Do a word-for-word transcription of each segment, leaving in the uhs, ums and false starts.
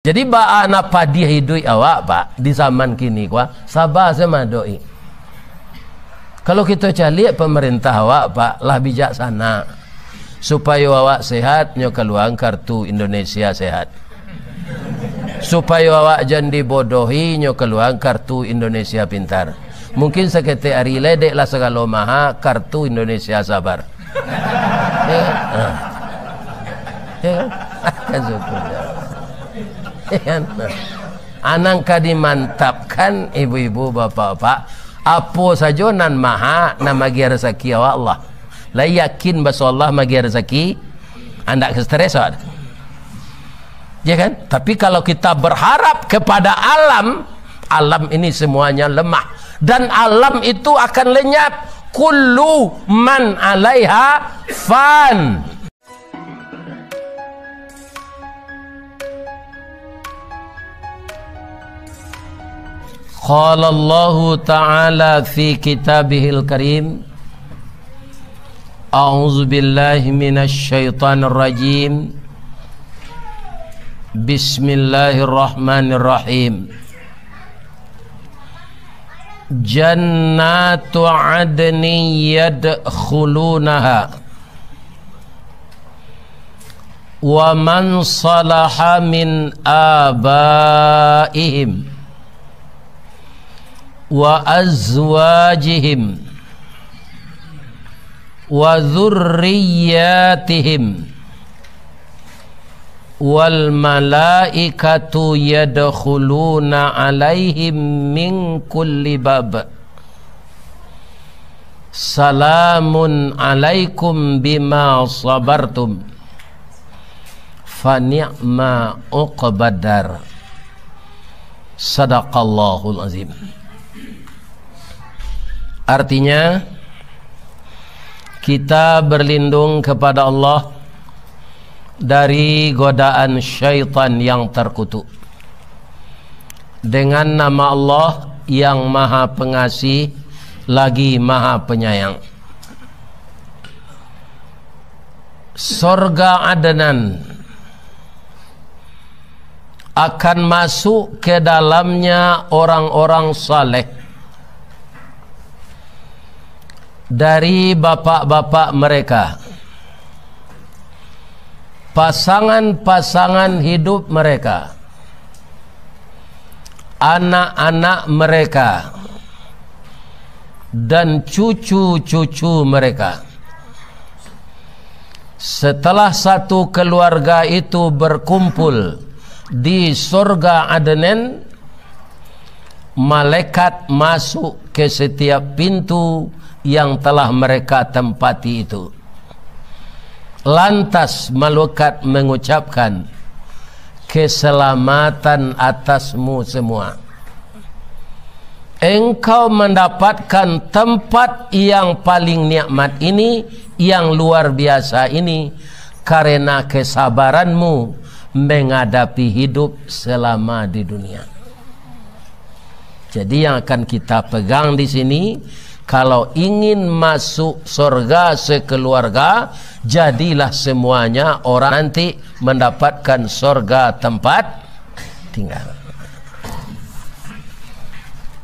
Jadi, baa nan padiah iduik awak, Pak, di zaman kini ko, saba se madok i. Kalau kito caliak pamarintah awak, Pak, lah bijaksana. Supayo awak sehat, nyo kaluaan kartu Indonesia Sehat. Supayo awak jan dibodohi, nyo kaluaan kartu Indonesia Pintar. Mungkin saketek ari lai, dek lah sagalo maha, kartu Indonesia Sabar. Ya, ah. Ya kan? Kan syukur, ya. Ya kan? Nah. Anang ka dimantapkan, ibu-ibu, bapak-bapak, apo sajo nan maha, nan magiah rasaki awak Allah. Lah yakin baso Allah magiah rasaki, andak ka stres awak. Ya kan? Tapi kalau kita berharap kepada alam, alam ini semuanya lemah. Dan alam itu akan lenyap. Kullu man alaiha fan. Qala Allahu Ta'ala fi kitabihil karim, A'udzu billahi minasy syaithanir rajim. Bismillahirrahmanirrahim. Jannatu adnin yadkhulunaha, wa man salaha min abaihim wa azwajihim wa dzurriyyatihim, wal malaikatu yadkhuluna alaihim min kulli bab. Salamun alaikum bima sabartum. Fa ni'ma uqbad dar. Sadaqallahul azim. Artinya, kita berlindung kepada Allah dari godaan syaitan yang terkutuk. Dengan nama Allah yang Maha Pengasih, lagi Maha Penyayang. Sorga Adnan akan masuk ke dalamnya orang-orang saleh dari bapak-bapak mereka, pasangan-pasangan hidup mereka, anak-anak mereka, dan cucu-cucu mereka. Setelah satu keluarga itu berkumpul di sorga Adnan, malaikat masuk ke setiap pintu yang telah mereka tempati itu, lantas malaikat mengucapkan, "Keselamatan atasmu semua. Engkau mendapatkan tempat yang paling nikmat ini, yang luar biasa ini, karena kesabaranmu menghadapi hidup selama di dunia." Jadi, yang akan kita pegang di sini, kalau ingin masuk sorga sekeluarga, jadilah semuanya orang nanti mendapatkan sorga tempat tinggal.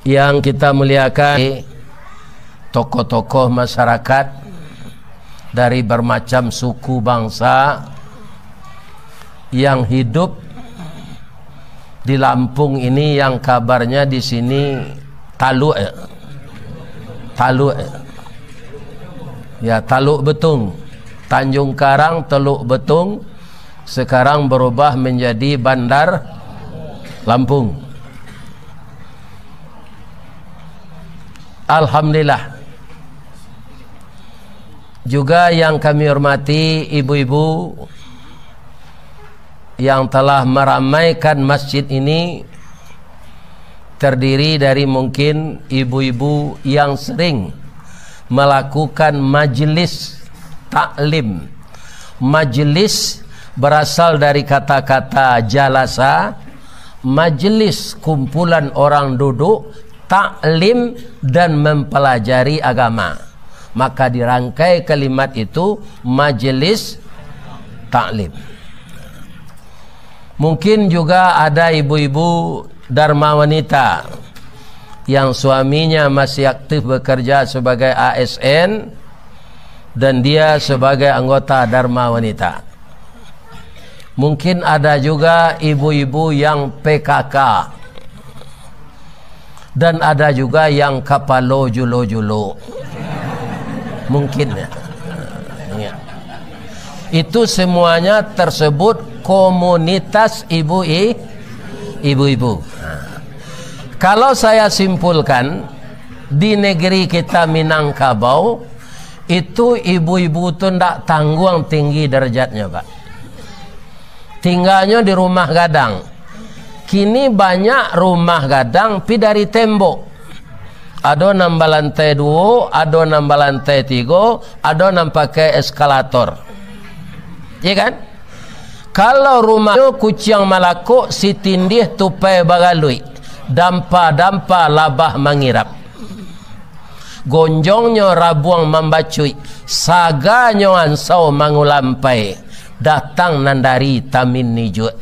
Yang kita muliakan, tokoh-tokoh masyarakat dari bermacam suku bangsa yang hidup di Lampung ini, yang kabarnya di sini Taluk, eh. Taluk, eh. Ya, Taluk Betung. Tanjung Karang, Teluk Betung, sekarang berubah menjadi Bandar Lampung. Alhamdulillah. Juga yang kami hormati ibu-ibu yang telah meramaikan masjid ini, terdiri dari mungkin ibu-ibu yang sering melakukan majelis taklim. Majelis berasal dari kata-kata jalasa, majelis, kumpulan orang duduk, taklim, dan mempelajari agama. Maka dirangkai kalimat itu, majelis taklim. Mungkin juga ada ibu-ibu Dharma Wanita yang suaminya masih aktif bekerja sebagai A S N dan dia sebagai anggota Dharma Wanita. Mungkin ada juga ibu-ibu yang P K K. Dan ada juga yang kapalo julo-julo. Mungkin, ya. Ya. Itu semuanya tersebut komunitas ibu i-, ibu-ibu. Nah, kalau saya simpulkan, di negeri kita Minangkabau, itu ibu-ibu tu ndak tangguang tinggi derajatnya, Pak. Tingganyo di rumah gadang. Kini banyak rumah gadang pi dari tembok. Ado nan balantai duo, ado nan balantai tigo, ado nan pakai eskalator. Iya kan? Kalau rumahnyo kuciang malakok, sitindih tupai bagaluik, dampa-dampa labah mangirap. Gonjongnyo rabuang mambacuik, saganyo ansau mangulampai, datang nan dari Tamin Nijuak.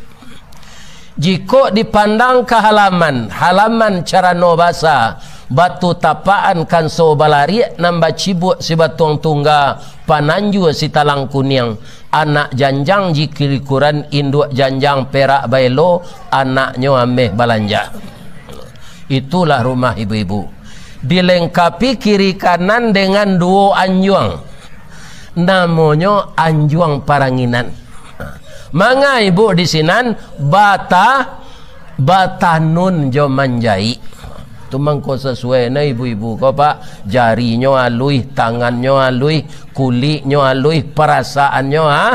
Jikok dipandang ka halaman, halaman carano basa, batu tapakan kanso balariak nan bacibuak sibatuang tungga, pananjua sitalang kuniang, anak janjang jikirikuran induak janjang perak baelo, anaknyo ameh balanja. Itulah rumah ibu-ibu. Dilengkapi kiri kanan dengan duo anjuang. Namonyo anjuang paranginan. Manga ibu di sinan bata-, batanun jo manjaik. Tu mangko sasuai na ibu-ibu ko, Pak. Jarinyo aluih, tangannyo aluih, kuliknyo aluih, parasaannyo, ha?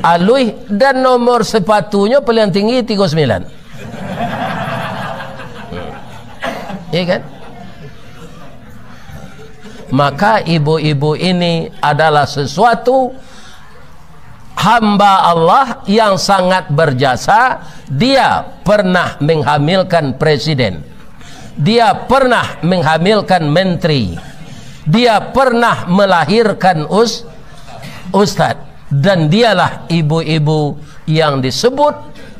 Aluih, dan nomor sepatunyo paling tinggi tigo sembilan. Iya kan? Maka ibu-ibu ini adalah sesuatu hamba Allah yang sangat berjasa. Dia pernah menghamilkan presiden. Dia pernah menghamilkan menteri. Dia pernah melahirkan us-, ustad. Dan dialah ibu-ibu yang disebut,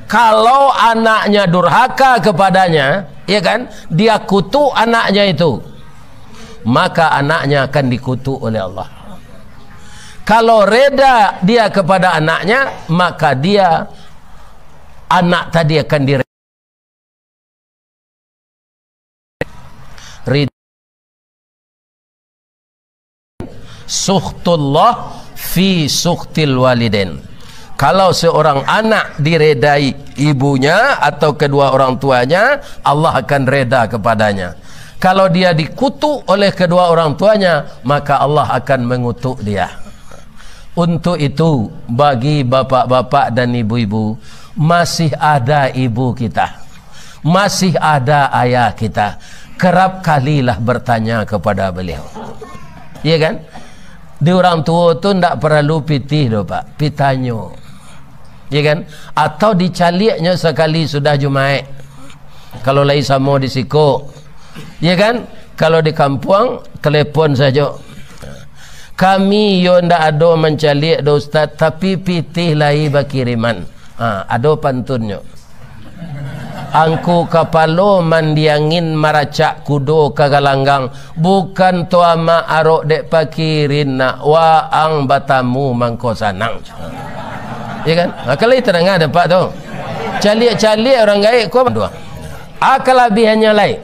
kalau anaknya durhaka kepadanya, ya kan, dia kutuk anaknya itu, maka anaknya akan dikutuk oleh Allah. Kalau reda dia kepada anaknya, maka dia, anak tadi akan dire-, rid-, sukhtullah fi sukhtil walidain. Kalau seorang anak diredai ibunya atau kedua orang tuanya, Allah akan reda kepadanya. Kalau dia dikutuk oleh kedua orang tuanya, maka Allah akan mengutuk dia. Untuk itu, bagi bapak-bapak dan ibu-ibu, masih ada ibu kita, masih ada ayah kita, kerap kalilah bertanya kepada beliau. Ya kan? Di orang tua tu ndak perlu pitih doh, Pak, pitanyo. Ya kan? Atau dicaliaknyo sakali sudah Jumaik. Kalau lai samo di siko, ya kan? Kalau di kampuang, telepon sajo. Kami yo ndak ado mancaliak doh, Ustaz, tapi pitih lai bakiriman. Ha, ado pantunnyo. Angku kapalo mandi angin, maracak kudo ka galanggang, bukan tu amak arok dek pakirin nak, waang batamu mangko sanang. Ya kan? Ha, kalau terang ada pak tu. Caliak-caliak orang gaek ko dua. Ah, kalabiahannyo lai.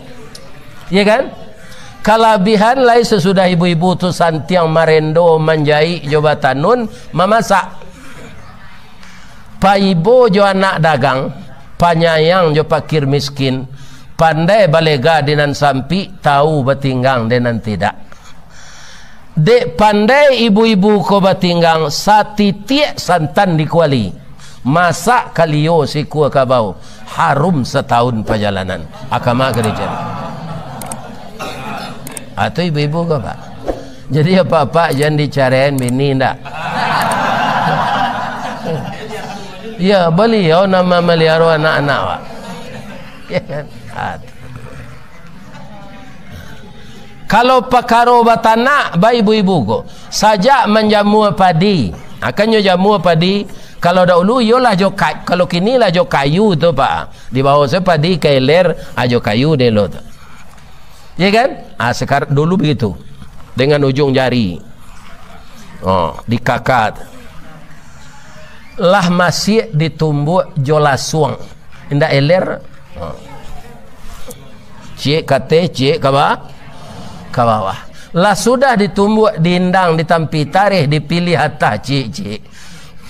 Ya kan? Kalabiahan lai sasudah ibu-ibu tu santiang marendo, manjaik jo batanun, mamasak. Paibo jo anak dagang, panyayang jo pakir miskin, pandai balega di nan sampik, tau batinggang di nan tidak. Dek pandai ibu-ibu ko batinggang, satitiak santan di kuali, masak kalio sikua kabau, harum satahun pajalanan. Akama ka dicari. Atau ibu-ibu ko, Pak? Jadi, apak-apak jan dicarian bini ndak? Ya, baliau nan mamaliaro anak-anak, Pak. Ya kan? Ah, tu. Kalau pakaro batanak, ba ibu-ibu ko, sajak manjamua padi, akannyo jamua padi, Kalau dahulu, iyolah jo ka-, kalau kini lah jo kayu tu, Pak. Dibawo se padi ka iler, ah, jo kayu deh lo tu. Ya kan? Ah, sekarang dulu begitu. Dengan ujung jari. Oh, dikakak. Lah masiak ditumbuak jo lasuang. Indak iler. Oh. Ciek ka ateh, ciek ka ba-, ka bawah. Lah sudah ditumbuak, diindang, ditampi tareh, dipiliah atah ciek-ciek.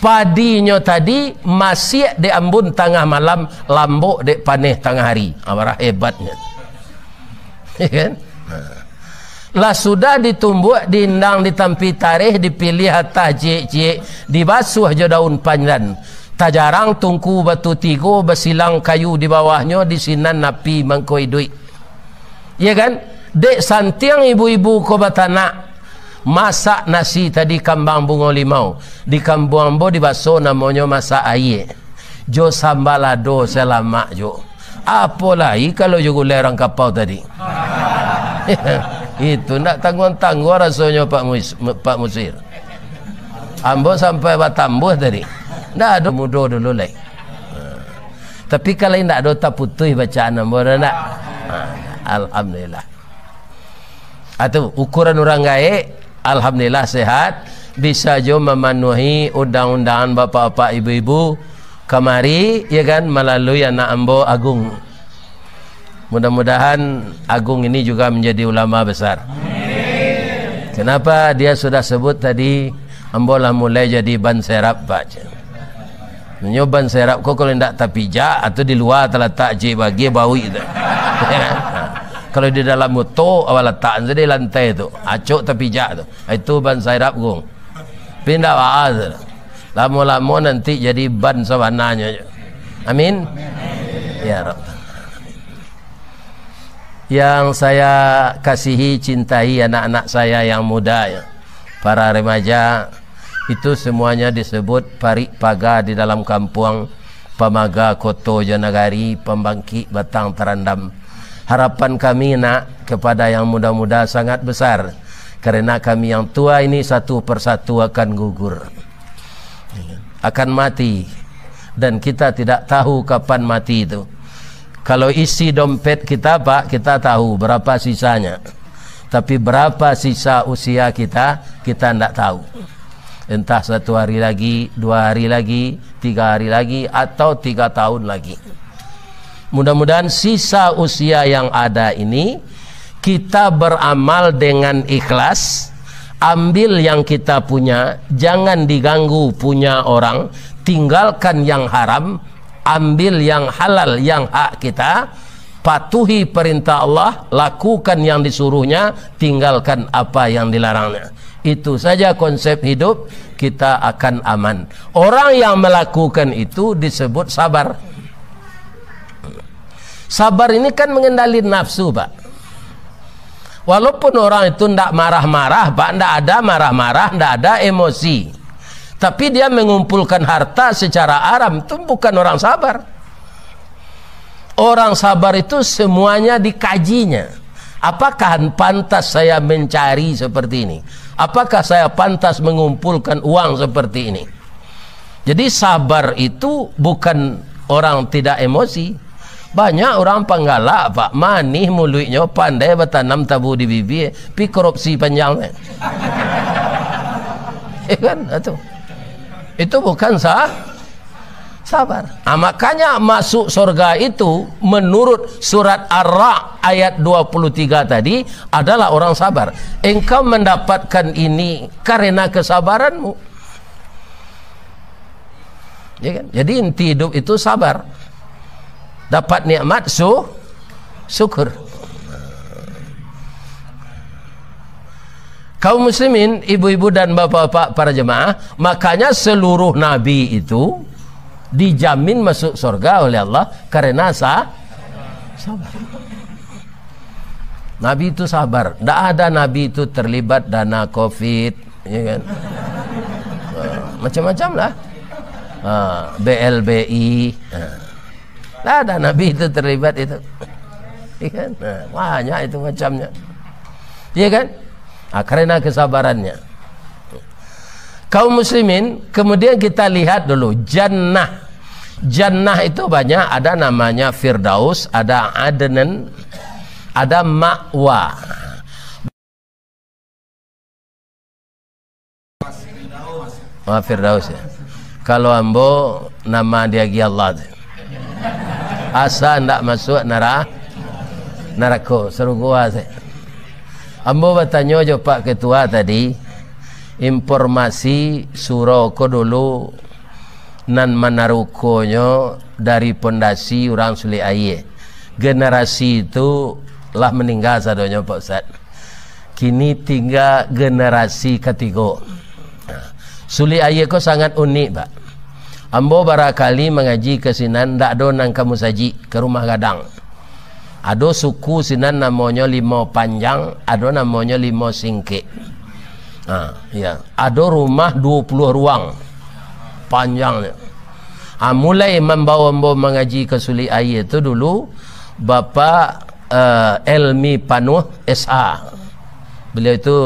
Padinyo tadi masiak dek ambun tangah malam, lambok dek paneh tangah hari. Amarah hebatnyo. Ya kan? Lah sudah ditumbuak, diindang, ditampi tareh, dipiliah atah ciek-ciek, dibasuah jo daun pandan. Tajarang tungku batu tigo, basilang kayu di bawahnyo, di sinan api mangko iduik. Ya kan? Dek santiang ibu-ibu ko batanak, masak nasi tadi kambang bungo limau. Di kampuang ambo dibaso namonyo masak aia. Jo samba lado salamak jo. Apo lai kalau jo gulai urang kapau tadi? Itu ndak tangguang-tangguang rasonyo, Pak Mus-, Pak Musir. Ambo sampai batambuah tadi. Ndak ado, mudo dulu lai. Tapi kalau indak ado, taputuih bacaan ambo, ado ndak? Ha, alhamdulillah. Atu, ukuran urang gaek, alhamdulillah sehat, bisa jo mamanuahi undang-undangan bapak-bapak, ibu-ibu kamari, ya kan, malalui anak ambo Agung. Mudah-mudahan Agung ini juga menjadi ulama besar. Kenapa dia sudah sebut tadi, ambo lah mulai jadi ban serap, Pak. Nyo ban serap ko kalau indak tapijak, atau di lua talatak ciek bagi bauik tu. Kalau di dalam moto, awak latak sajo di lantai tu, acok tapijak tu. Itu ban serap, Gung. Tapi indak baa tu. Lamo-lamo nanti jadi ban sabananyo. Amin. Ya Rabb. Yang saya kasihi, cintai, anak-anak saya yang muda, ya, para remaja, itu semuanya disebut parik paga di dalam kampuang, pamaga koto jo nagari, pambangkik batang tarandam. Harapan kami, nak, kepada yang muda-muda sangat besar, karena kami yang tua ini satu persatu akan gugur, akan mati, dan kita tidak tahu kapan mati itu. Kalau isi dompet kita, Pak, kita tahu berapa sisanya. Tapi berapa sisa usia kita, kita ndak tahu. Entah satu hari lagi, dua hari lagi, tiga hari lagi, atau tiga tahun lagi. Mudah-mudahan sisa usia yang ada ini, kita beramal dengan ikhlas, ambil yang kita punya, jangan diganggu punya orang, tinggalkan yang haram, ambil yang halal, yang hak kita, patuhi perintah Allah, lakukan yang disuruh-Nya, tinggalkan apa yang dilarang-Nya. Itu saja konsep hidup, kita akan aman. Orang yang melakukan itu disebut sabar. Sabar ini kan mengendali nafsu, Pak. Walaupun orang itu ndak marah-marah, Pak, ndak ada marah-marah, ndak ada emosi. Tapi dia mengumpulkan harta secara haram, itu bukan orang sabar. Orang sabar itu semuanya dikajinya. Apakah pantas saya mencari seperti ini? Apakah saya pantas mengumpulkan uang seperti ini? Jadi sabar itu bukan orang tidak emosi. Banyak orang panggalak, Pak, manih muluiknyo, pandai batanam tabu di bibia, pi korupsi panjang, eh. Ya kan? Itu. Itu bukan sa-, sabar. Ah, makanya masuk surga itu menurut surat Ar-Ra'd ayat dua puluh tiga tadi adalah orang sabar. Engkau mendapatkan ini karena kesabaranmu. Ya kan? Jadi inti hidup itu sabar. Dapat nikmat su-, syukur. Kaum muslimin, ibu-ibu dan bapak-bapak para jemaah, makanya seluruh nabi itu dijamin masuk surga oleh Allah karena sa-, sabar. Nabi itu sabar. Ndak ada nabi itu terlibat dana covid, ya kan? Ha, macam-macam lah. Ha, B L B I. Ha. Ndak ada nabi itu terlibat itu. Ya kan? Ha, banyak itu macamnya. Ya kan? Ha, karena kesabarannya. Kaum muslimin, kemudian kita lihat dulu jannah. Jannah itu banyak, ada namanya Firdaus, ada Adnan, ada Ma'wa. Ah, Firdaus, ya. Kalau ambo, nama diagiah Allah tu. Asa ndak masuak nara-, narako, sarugo asa. Ambo batanyo jo Pak Ketua tadi, informasi surau ko dulu nan manarukonyo dari pondasi urang Sulik Aia. Generasi tu lah maningga sadonyo, Pak Ustaz. Kini tingga generasi katigo. Sulik Aia ko sangat unik, Pak. Ambo barakali mangaji ka sinan, ndak ado nan ka musajik, ka rumah gadang. Ado suku sinan namonyo Limo Panjang, ado namonyo Limo Singkek. Ha, ya. Ado rumah duo puluah ruang panjangnyo. Ha, mulai mambawa ambo mangaji ka Sulik Aia tu dulu, Bapak, eh, Elmi Panuh, S A. Beliau itu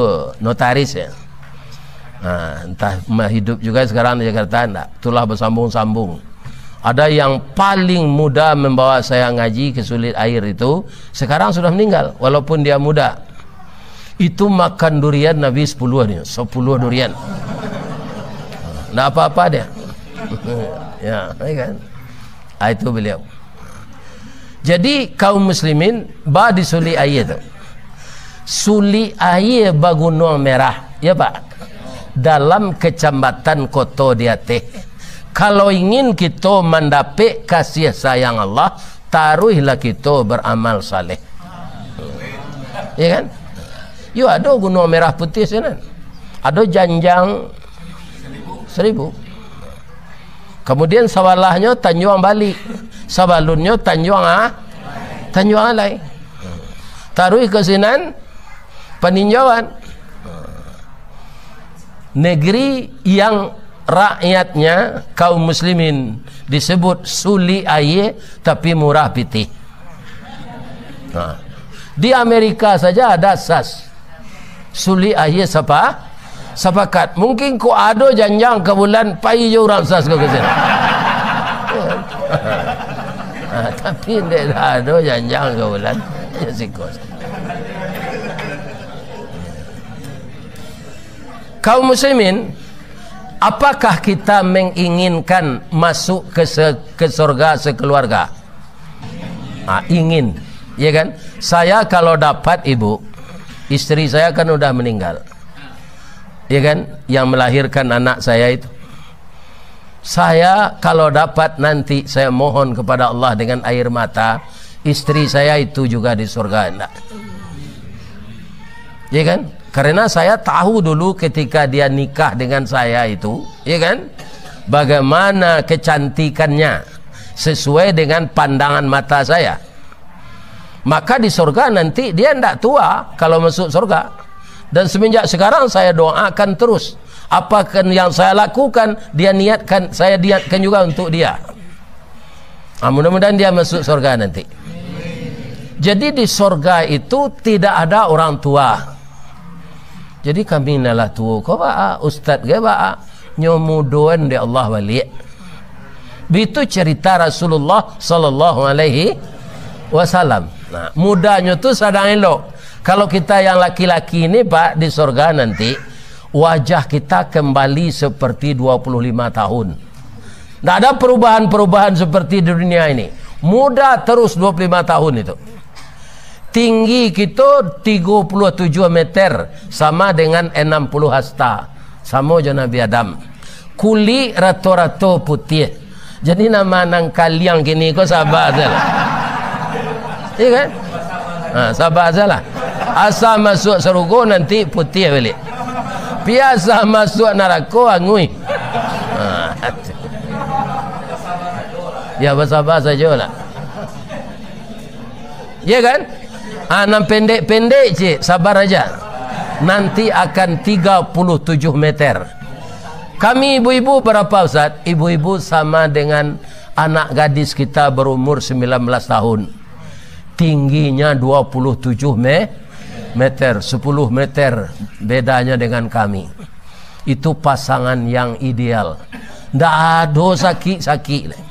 notaris, ya. Ha, entah ma-, hidup juga sekarang di Jakarta, ndak. Itulah bersambung-sambung. Ada yang paling muda membawa saya ngaji ke Sulik Aia itu, sekarang sudah meninggal, walaupun dia muda. Itu makan durian Nabi sepuluh ni, sepuluh durian. Ndak apa-apa dia. Ya, ya kan? Ah, itu beliau. Jadi, kaum muslimin, ba di Sulik Aia tu. Sulik Aia ba Gunuang Merah, ya, Pak? Dalam Kecamatan Koto di Ateh. Kalau ingin kito mandapek kasih sayang Allah, taruihlah kito beramal saleh. Ya kan? Yo, ado Gunuang Merah Putih sinan. Ado Janjang Seribu. Kemudian sabalahnyo Tanjuang Balik. Sabalunnyo Tanjuang A-, Tanjuang Alai. Taruih ka sinan, Paninjauan. Negeri yang rakyatnya, kaum muslimin, disebut Sulik Aia, tapi murah pitih. Ha. Di Amerika saja ada sas. Sulik Aia sapa-, sapakat. Mungkin kok ado janjang ka bulan, pai jo urang sas ko ka sinan. Ha, tapi ndak ado janjang ka bulan, yo siko. Kaum muslimin, apakah kita menginginkan masuk ke se-, ke surga sekeluarga? Ah, ingin, ya kan? Saya kalau dapat ibu, istri saya kan udah meninggal, ya kan? Yang melahirkan anak saya itu. Saya kalau dapat nanti, saya mohon kepada Allah dengan air mata, istri saya itu juga di surga, enggak? Ya kan? Karena saya tahu dulu ketika dia nikah dengan saya itu, ya kan? Bagaimana kecantikannya sesuai dengan pandangan mata saya. Maka di surga nanti dia ndak tua kalau masuk surga. Dan semenjak sekarang saya doakan terus. Apa yang saya lakukan, dia niatkan, saya niatkan juga untuk dia. Ah, mudah-mudahan dia masuk surga nanti. Jadi di surga itu tidak ada orang tua. Jadi kami nan lah tuo ko baa, ustaz ge baa, nyo mudoan dek Allah baliak. Bitu cerita Rasulullah sallallahu alaihi wasallam. Nah, mudanyo tu sadang elok. Kalau kita yang laki-laki ni, Pak, di surga nanti, wajah kita kembali seperti dua puluh lima tahun. Ndak ada perubahan-perubahan seperti di dunia ini. Muda terus dua puluh lima tahun itu. Tinggi kito tigo puluh tujuh meter, sama dengan enam puluh hasta. Samo jo Nabi Adam. Kulik rato-rato putiah. Jadi nama nan kaliang kini ko sabar sajolah. Iya kan? Ha, sabar sajolah. Asa masuak sarugo nanti putiah baliak. Pi asa masuak narako anguih. Ha. Ya, basabar sajolah. Ya kan? Ah, nan pendek-pendek, cik, sabar aja. Nanti akan tiga puluh tujuh meter. Kami ibu-ibu berapa, Ustaz? Ibu-ibu sama dengan anak gadis kita berumur sembilan belas tahun. Tingginya dua puluh tujuh me-, meter, sepuluh meter bedanya dengan kami. Itu pasangan yang ideal. Ndak ado sakik-sakik lai.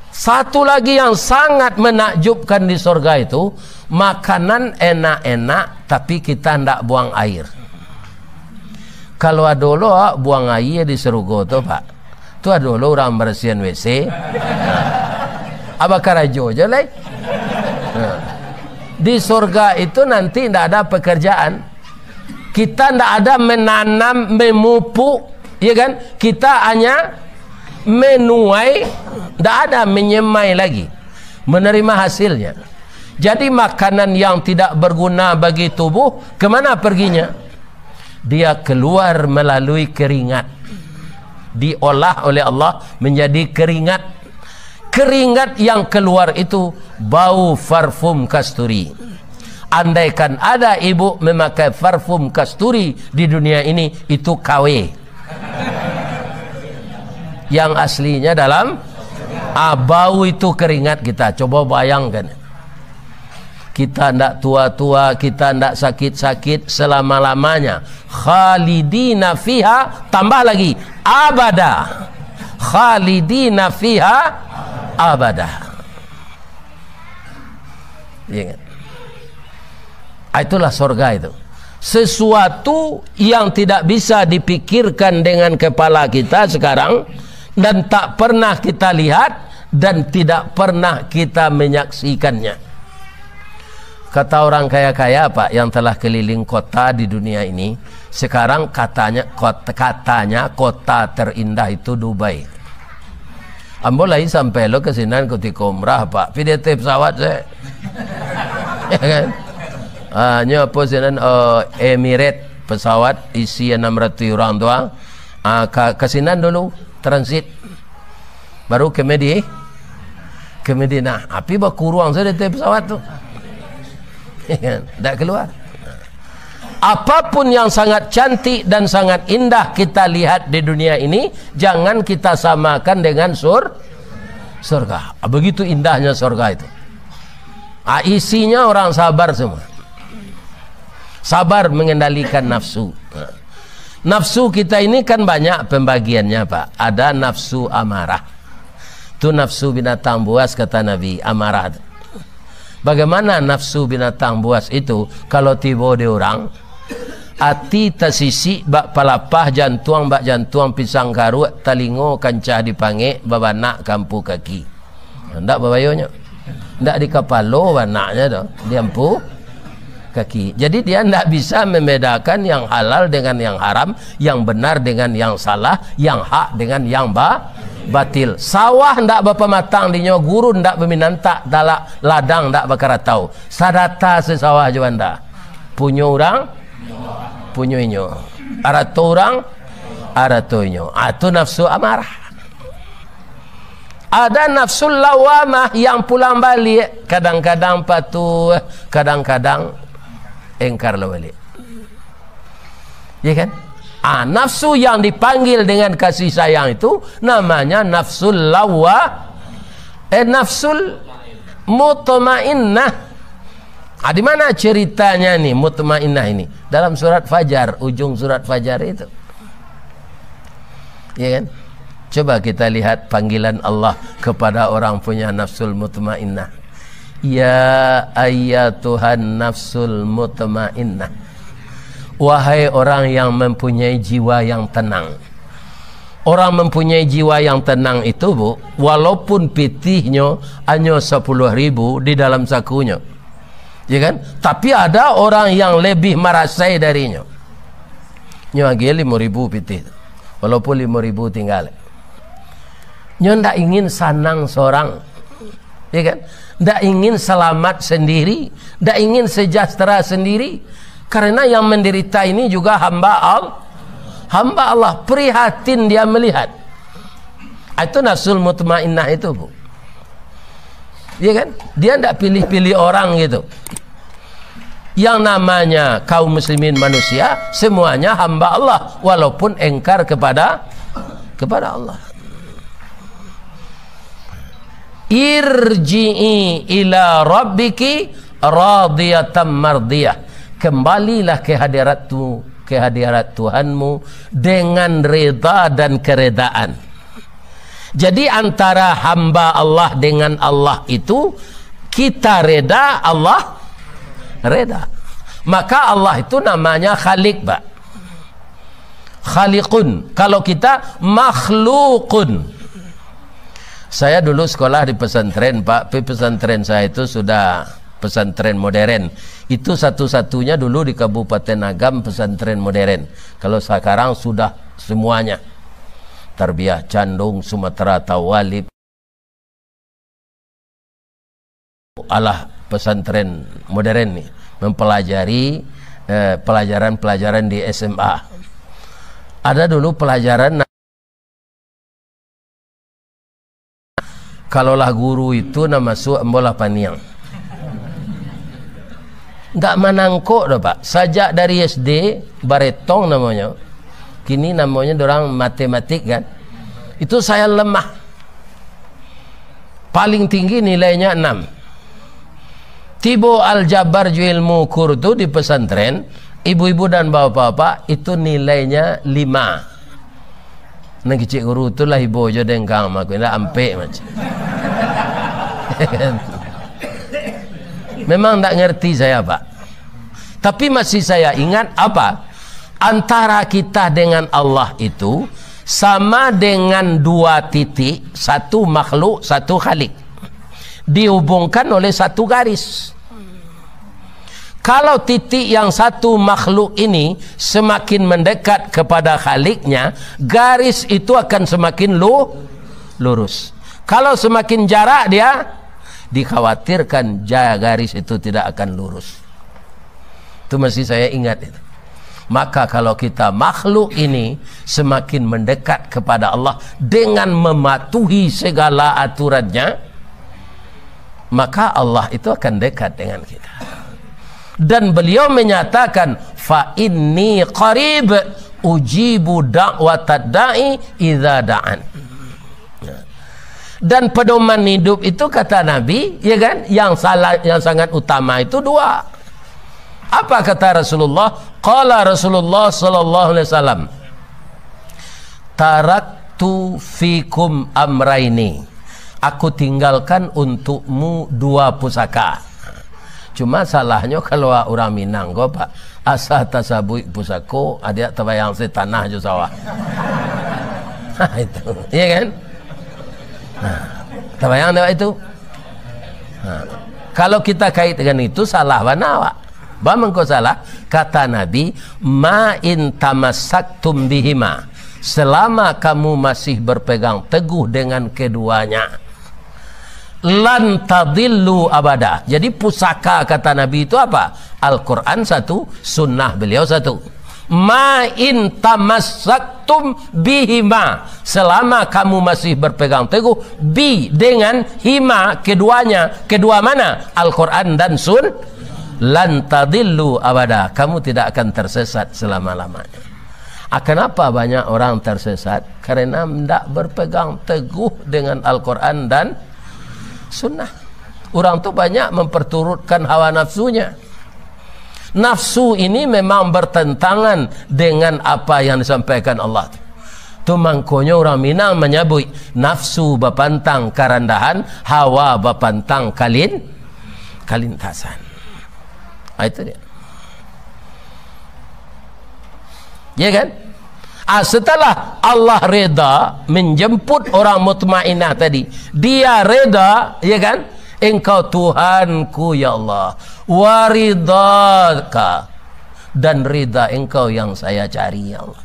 Satu lagi yang sangat menakjubkan di sorga itu, makanan enak-enak, tapi kita ndak buang air. Kalau ado lo buang air di sarugo tu, Pak, tu ado lo urang barasihan W C. Abah karajo je lai. Nah. Di sorga itu nanti ndak ada pekerjaan. Kita ndak ada menanam, memupuk, ya kan? Kita hanya menuai, ndak ada menyemai lagi, menerima hasilnya. Jadi makanan yang tidak berguna bagi tubuh, kemana perginya? Dia keluar melalui keringat. Diolah oleh Allah menjadi keringat. Keringat yang keluar itu bau parfum kasturi. Andaikan ada ibu memakai parfum kasturi di dunia ini, itu K W. Yang aslinya dalam, ah, bau itu keringat kita. Coba bayangkan. Kita ndak tua-tua, kita ndak sakit-sakit selama-lamanya. Khalidina fiha, tambah lagi, abada. Khalidina fiha abada. Iya kan? Ah, itulah sorga itu. Sesuatu yang tidak bisa dipikirkan dengan kepala kita sekarang, dan tak pernah kita lihat, dan tidak pernah kita menyaksikannya. Kata orang kaya-kaya, Pak, yang telah keliling kota di dunia ini, sekarang katanya, kot-, katanya kota terindah itu Dubai. Ambo lai sampai lo ka sinan kutiko umrah, Pak. Pi di ateh pesawat se. Ya kan? Ah, nyo apo sinan, eh, Emirates, pesawat isi anam ratuih urang tu, ah. Ah, ka, ka sinan dulu, transit. Baru ke Medi-, ke Madinah. Api bakuruang sajo di ateh pesawat tu. Ya kan? Ndak keluar. Apapun yang sangat cantik dan sangat indah kita lihat di dunia ini, jangan kita samakan dengan sur-, surga. Ah, begitu indahnya surga itu. Ah, isinya orang sabar semua. Sabar mengendalikan nafsu. Nafsu kita ini kan banyak pembagiannya, Pak. Ada nafsu amarah. Tu nafsu binatang buas, kata Nabi, amarah tu. Bagaimana nafsu binatang buas itu? Kalau tibo di urang, ati tasisik bak palapah, jantuang bak jantuang pisang karuak, talingo kancah dipangek, babanak ka ampu kaki. Ndak babahayonyo. Ndak di kapalo banaknyo tu, di ampu kaki. Jadi dia ndak bisa membedakan yang halal dengan yang haram, yang benar dengan yang salah, yang hak dengan yang ba-, batil. Sawah ndak bapamatang dinyo, gurun ndak baminantak, talak ladang ndak bakaratau. Sadata sasawah jo banda. Punyo urang, punyo inyo. Arato urang, arato inyo. Ah, tu nafsu amarah. Ada nafsul lawamah yang pulang balik, kadang-kadang patuh, kadang-kadang engkar lah balik. Ya kan? Ah, nafsu yang dipanggil dengan kasih sayang itu namanya nafsul lawa-, eh, nafsul mutmainnah. Ah, di mana ceritanya ni mutmainnah ini? Dalam surat Fajar, ujung surat Fajar itu. Ya kan? Coba kita lihat panggilan Allah kepada orang punya nafsul mutmainnah. "Ya ayyatuhan nafsul mutmainnah." Wahai orang yang mempunyai jiwa yang tenang. Orang mempunyai jiwa yang tenang itu, Bu, walaupun pitihnyo hanyo sapuluah ribu di dalam sakunyo, ya kan? Tapi ada orang yang lebih marasai darinyo. Nyo agiah limo ribu pitih tu. Walaupun limo ribu tingga. Nyo ndak ingin sanang sorang. Ya kan? Ndak ingin selamat sendiri, ndak ingin sejahtera sendiri. Karena yang menderita ini juga hamba Al-, hamba Allah. Prihatin dia melihat. Itu nafsul mutmainnah itu, Bu. Ya kan? Dia ndak pilih-pilih orang gitu. Yang namanya kaum muslimin manusia, semuanya hamba Allah, walaupun engkar kepada, kepada Allah. "Irji'i ila rabbiki radiyatan mardiyah." Kembalilah ke hadiratmu, ke hadirat Tuhanmu dengan reda dan keredaan. Jadi, antara hamba Allah dengan Allah itu, kita reda, Allah reda. Maka Allah itu namanya Khalik, Pak. Khaliqun. Kalau kita makhlukun. Saya dulu sekolah di pesantren, Pak. Tapi pesantren saya itu sudah pesantren modern. Itu satu-satunya dulu di Kabupaten Agam pesantren modern. Kalau sekarang sudah semuanya. Tarbiyah Candung, Sumatera Thawalib. Alah, pesantren modern ni mempelajari, eh, pelajaran-pelajaran di S M A. Ada dulu pelajaran na-, kalau lah guru itu nak masuk, ambo lah paniang. Ndak manangkok doh, Pak. Sajak dari S D, baretong namonyo. Kini namonyo dorang matematik, kan. Itu saya lemah. Paling tinggi nilainya enam. Tibo aljabar jo ilmu ukur tu di pesantren, ibu-ibu dan bapak-bapak, itu nilainya lima. Nan kicik guru tu lah ibo jo dengkang mako, indak ampek macam. Memang ndak ngerti saya, Pak. Tapi masih saya ingat apa? Antara kita dengan Allah itu sama dengan dua titik, satu makhluk, satu khalik. Dihubungkan oleh satu garis. Kalau titik yang satu makhluk ini semakin mendekat kepada khaliknya, garis itu akan semakin lu-, lurus. Kalau semakin jarak dia, dikhawatirkan ja-, garis itu tidak akan lurus. Itu masih saya ingat itu. Maka kalau kita makhluk ini semakin mendekat kepada Allah dengan mematuhi segala aturannya, maka Allah itu akan dekat dengan kita. Dan beliau menyatakan, "Fa inni qarib, ujibu da'watad da'i idza da'an." Dan pedoman hidup itu, kata Nabi, ya kan, yang salah, yang sangat utama itu dua. Apa kata Rasulullah? Qala Rasulullah sallallahu alaihi wasallam, "Taraktu fikum amraini." Aku tinggalkan untukmu dua pusaka. Cuma salahnyo kalau urang Minang ko, Pak, asa tasabuik pusako, adiak tabayang se tanah jo sawah. Ha, itu. Iya kan? Nah, tabayang dek itu? Nah, kalau kita kaitkan itu, salah bana, Pak. Ba mangko salah? Kata Nabi, "Ma in tamassaktum bihima." Selama kamu masih berpegang teguh dengan keduanya, "Lan tadillu abada." Jadi pusaka, kata Nabi, itu apa? Al-Quran satu, sunnah beliau satu. "Ma in tamassaktum bihima." Selama kamu masih berpegang teguh, bi, dengan, hima, keduanya. Kedua mana? Al-Quran dan sun-, "Lan tadillu abada." Kamu tidak akan tersesat selama-lamanya. Ah, kenapa banyak orang tersesat? Karena ndak berpegang teguh dengan Al-Quran dan Sunnah. Urang tu banyak memperturutkan hawa nafsunya. Nafsu ini memang bertentangan dengan apa yang disampaikan Allah tu. Tu mangkonyo urang Minang manyabuik, "Nafsu bapantang karandahan, hawa bapantang kalin-, kalintasan." Ah, itu dia. Ya kan? Ah, setelah Allah reda menjemput orang mutmainnah tadi, Dia reda, ya kan? "Engkau Tuhanku, ya Allah, waridaka, dan rida Engkau yang saya cari, ya Allah."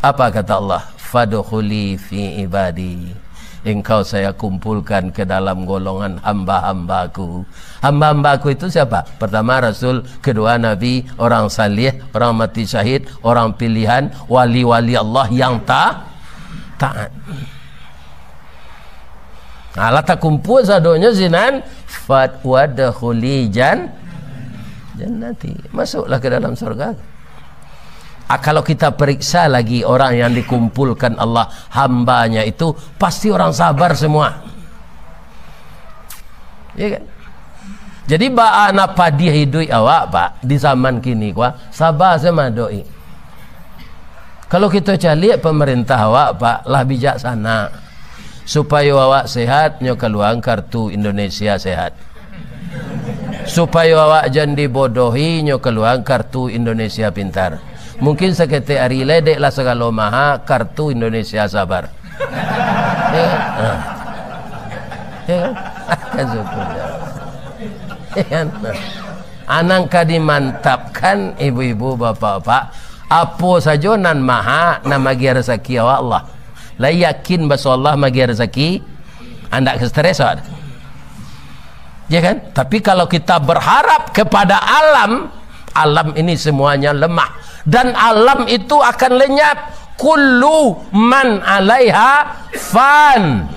Apa kata Allah? "Fadkhuli fi ibadi." Engkau saya kumpulkan ke dalam golongan hamba-hamba-Ku. Hamba-hamba-Ku itu siapa? Pertama Rasul, kedua Nabi, orang saleh, orang mati syahid, orang pilihan, wali-wali Allah yang ta-, taat. Nah, lah takumpul sadonyo sinan, fat wadkhuli jan-, jannati. Masuklah ke dalam surga. Ah, kalau kita periksa lagi orang yang dikumpulkan Allah, hamba-Nya itu, pasti orang sabar semua. Ya kan? Jadi, baa nan padiah iduik awak, Pak, di zaman kini ko, saba se madok i. Kalau kito caliak pamarintah awak, Pak, lah bijaksana. Supayo awak sehat, nyo kaluaan kartu Indonesia Sehat. Supayo awak jan dibodohi, nyo kaluaan kartu Indonesia Pintar. Mungkin saketek ari lai, dek lah sagalo maha, kartu Indonesia Sabar. Ya kan? Ah. Ya kan? Kan syukur, ya. Ya kan? Nah. Anang ka dimantapkan, ibu-ibu, bapak-bapak, apo sajo nan maha, nan magiah rasaki awak, Allah. Lah yakin baso Allah magiah rasaki, andak ka stres awak. Ya kan? Tapi kalau kita berharap kepada alam, alam ini semuanya lemah. Dan alam itu akan lenyap. Kullu man alaiha fan.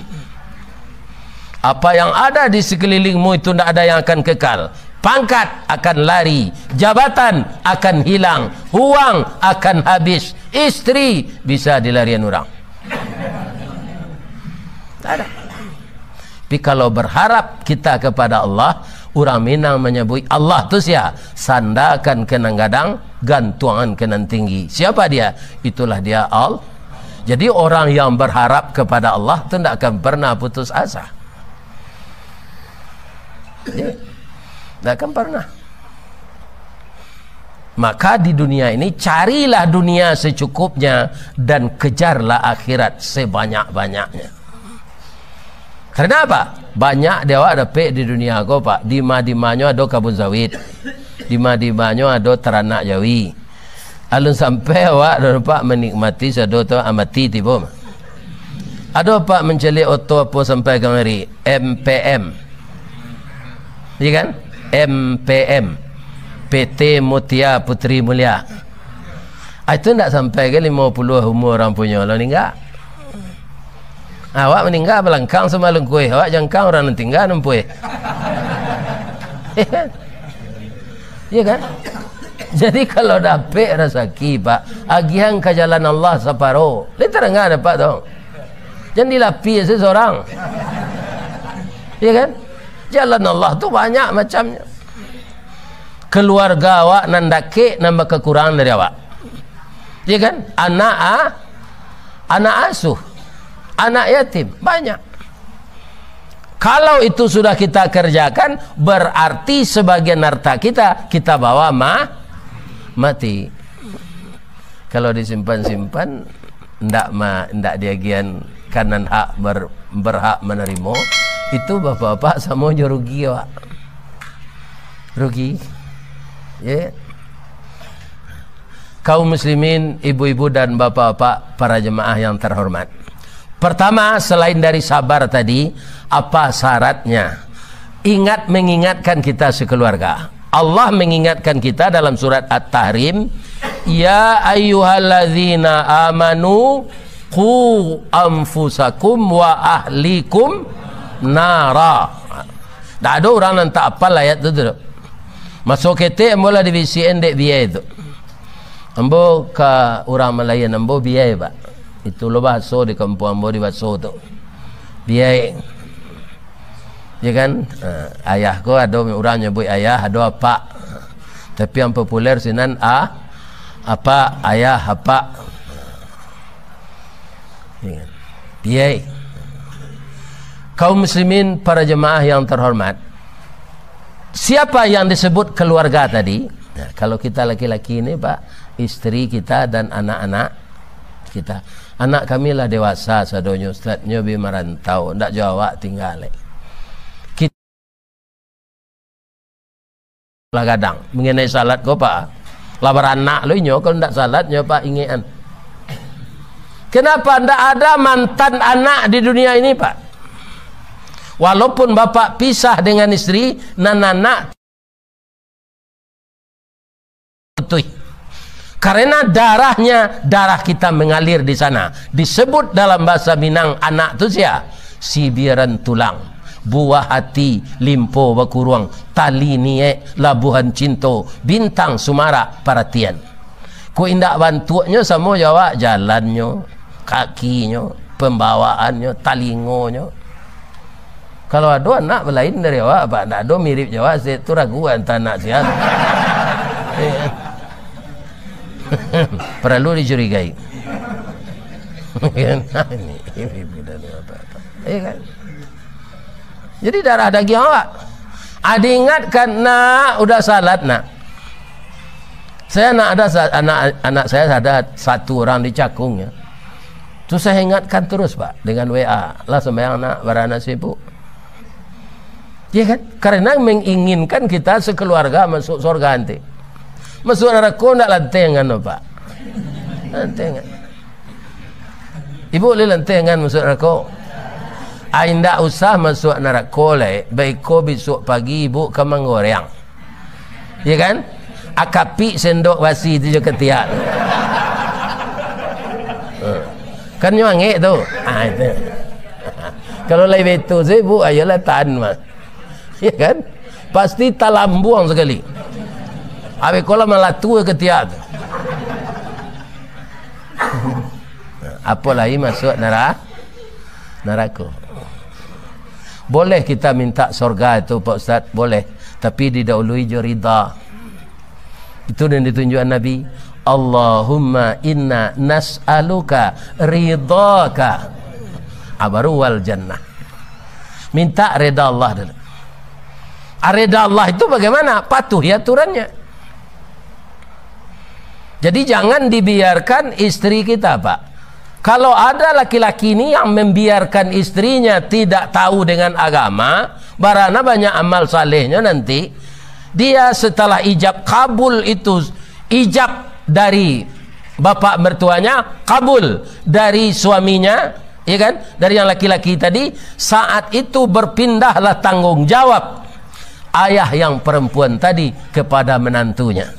Apa yang ada di sekelilingmu itu ndak ada yang akan kekal. Pangkat akan lari, jabatan akan hilang, uang akan habis, istri bisa dilarian urang. Tak ada. Tapi kalau berharap kita kepada Allah, urang Minang manyabuik Allah tu sia, sandakan ka nan gadang, gantuangan ka nan tinggi. Siapa dia? Itulah dia Al-, jadi orang yang berharap kepada Allah tu ndak akan pernah putus asa. Ya. Ndak akan pernah. Maka di dunia ini, carilah dunia secukupnya dan kejarlah akhirat sebanyak-banyaknya. Karena apa? Banyak di awak dapek di dunia ko, Pak. Dima-dimanyo ado kabun sawit. Dima-dimanyo ado taranak jawi. Alun sampai awak ado, Pak, manikmati sado tu, ah, mati tibo. Ado, Pak, mancaliak oto apo sampai kamari? M P M. Iya kan? M P M. P T Mutia Putri Mulia. Ah, itu ndak sampai ka limo puluah umur urang punyo lo ningga. Awak maningga balangkang samalengkuih, awak jangkang urang nan tingga nan puih. Iya kan? Iya kan? Jadi, kalau dapek rasaki, Pak, agiahan ka jalan Allah saparo. Lai tadanga dek Apak tu. Jan dilapia se sorang. Iya kan? Jalan Allah tu banyak macamnyo. Keluarga awak nan dakek nan bakakurangan dari awak. Iya kan? Anak a-, anak asuh, anak yatim, banyak. Kalau itu sudah kita kerjakan, berarti sebagian harta kita, kita bawa ma-, mati. Kalau disimpan-simpan, ndak ma-, ndak diagian ka nan hak ber-, berhak manarimo, itu bapak-bapak samo jo rugi awak. Rugi. Ya. Kaum muslimin, ibu-ibu dan bapak-bapak, para jemaah yang terhormat. Pertama, selain dari sabar tadi, apa syaratnya? Ingat, mengingatkan kita sekeluarga. Allah mengingatkan kita dalam surat At-Tahrim, "Ya ayyuhalladzina amanu, qu anfusakum wa ahlikum nara." Ndak ado urang nan tak apal ayat tu, tu. Maso ketek ambo lah dibisiakan dek biai tu. Ambo ka urang malayan ambo biai, Pak. Itu lo bahaso di kampuang ambo di Baso tu. Biai. Ya kan? Ha, ayah ko ado urang nyabuik ayah, ado apak. Tapi yang populer sinan a-, apak, ayah, apak. Ya kan? Biai. Kaum muslimin, para jemaah yang terhormat, siapa yang disebut keluarga tadi? Nah, kalau kita laki-laki ni, Pak, isteri kita dan anak-anak kita. Anak kami lah dewasa sadonyo, Ustaz, nyo bi marantau, ndak jo awak tingga lai. Lah gadang, mengenai salat ko, Pak. Lah baranak lo inyo, kalau ndak salat nyo, Pak, ingekan. Kenapa ndak ada mantan anak di dunia ini, Pak? Walaupun bapak pisah dengan isteri, nan anak tuih. Karena darahnya, darah kita mengalir di sana. Disebut dalam bahasa Minang, anak tu sia? Sibiran tulang, buah hati, limpo bakuruang, tali niek, labuhan cinto, bintang sumarak paratian. Kok indak bantuaknyo samo jo awak, jalannyo, kakinyo, pembawaannyo, talingonyo. Kalau ado anak balain dari awak, Pak, ndak ado mirip jo awak, se-, tu ragu antah anak sia. Paralu dicurigai. Ini, ini beda dengan apa-apa. Iya kan? Jadi darah daging awak. Ah, diingatkan, "Nak, udah salat, Nak." Saya, nak ada sa-, anak, anak saya ada satu orang di Cakung, ya. Tu saya ingatkan terus, Pak, dengan W A. "Lah, sembahyang, Nak, bara anak sibuk." Ya kan? Karena menginginkan kita sekeluarga masuk surga nanti. Masuk narako ndak lantengan, Pak. Lantengan. Ibu boleh lantengan masuk narako? Ah, indak usah masuk narako lai. Baiko besok pagi ibu ka manggoreang. Ya kan? Akapik sendok basi tu jo katiak tu. Ha. Kan nyo angek tu. Ha, itu. Kalau lai betul sih, Bu, ayolah tahan mah. Ya kan? Pasti talambuang sekali. Abis kolam malatu katiak tu. Apolai masuk nara-, narako. Boleh kita minta sorga itu, Pak Ustaz? Boleh. Tapi didahului jo rida. Itu yang ditunjukkan Nabi. "Allahumma inna nas'aluka ridhaka." Ah, baru wal jannah. Minta reda Allah dulu. Ah, reda Allah itu bagaimana? Patuhi aturannya. Jadi, jangan dibiarkan istri kita, Pak. Kalau ada laki-laki ni yang membiarkan istrinya tidak tahu dengan agama, barana banyak amal salehnyo nanti, dia setelah ijab kabul itu, ijab dari bapak mertuanya, kabul dari suaminya, ya kan, dari yang laki-laki tadi, saat itu berpindahlah tanggung jawab ayah yang perempuan tadi kepada menantunya.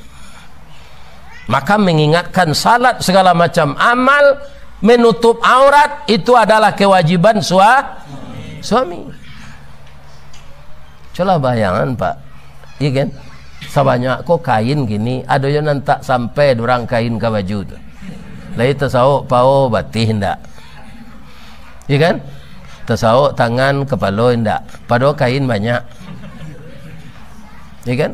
Maka mengingatkan salat, segala macam amal, menutup aurat, itu adalah kewajiban sua-, suami. Cubolah bayangan, Pak. Iya kan? Sabanyak ko kain kini, ado jo nan tak sampai durang kain ka baju tu. Lai tasawok pao batih ndak? Iya kan? Tasawok tangan, kapalo ndak? Padahal kain banyak. Iya kan?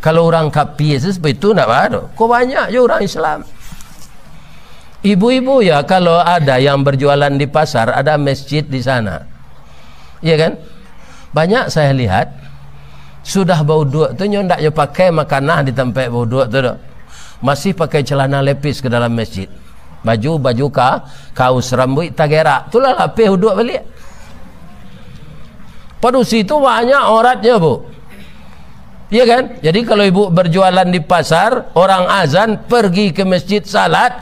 Kalau urang kapia se seperti itu ndak baa doh. Ko banyak jo urang Islam. Ibu-ibu ya, kalau ada yang berjualan di pasar, ada masjid di sana. Iya kan? Banyak saya lihat, sudah bauduak tu nyo ndak nyo pakai makanah di tampek bauduak tu doh. Masih pakai celana lepis ke dalam masjid. Baju, baju ka-, kaus, rambuik tagerak. Tu lah lapeh uduak baliak. Padusi tu banyak auratnyo, Bu. Iya kan? Jadi, kalau ibu berjualan di pasar, orang azan, pergi ke masjid salat,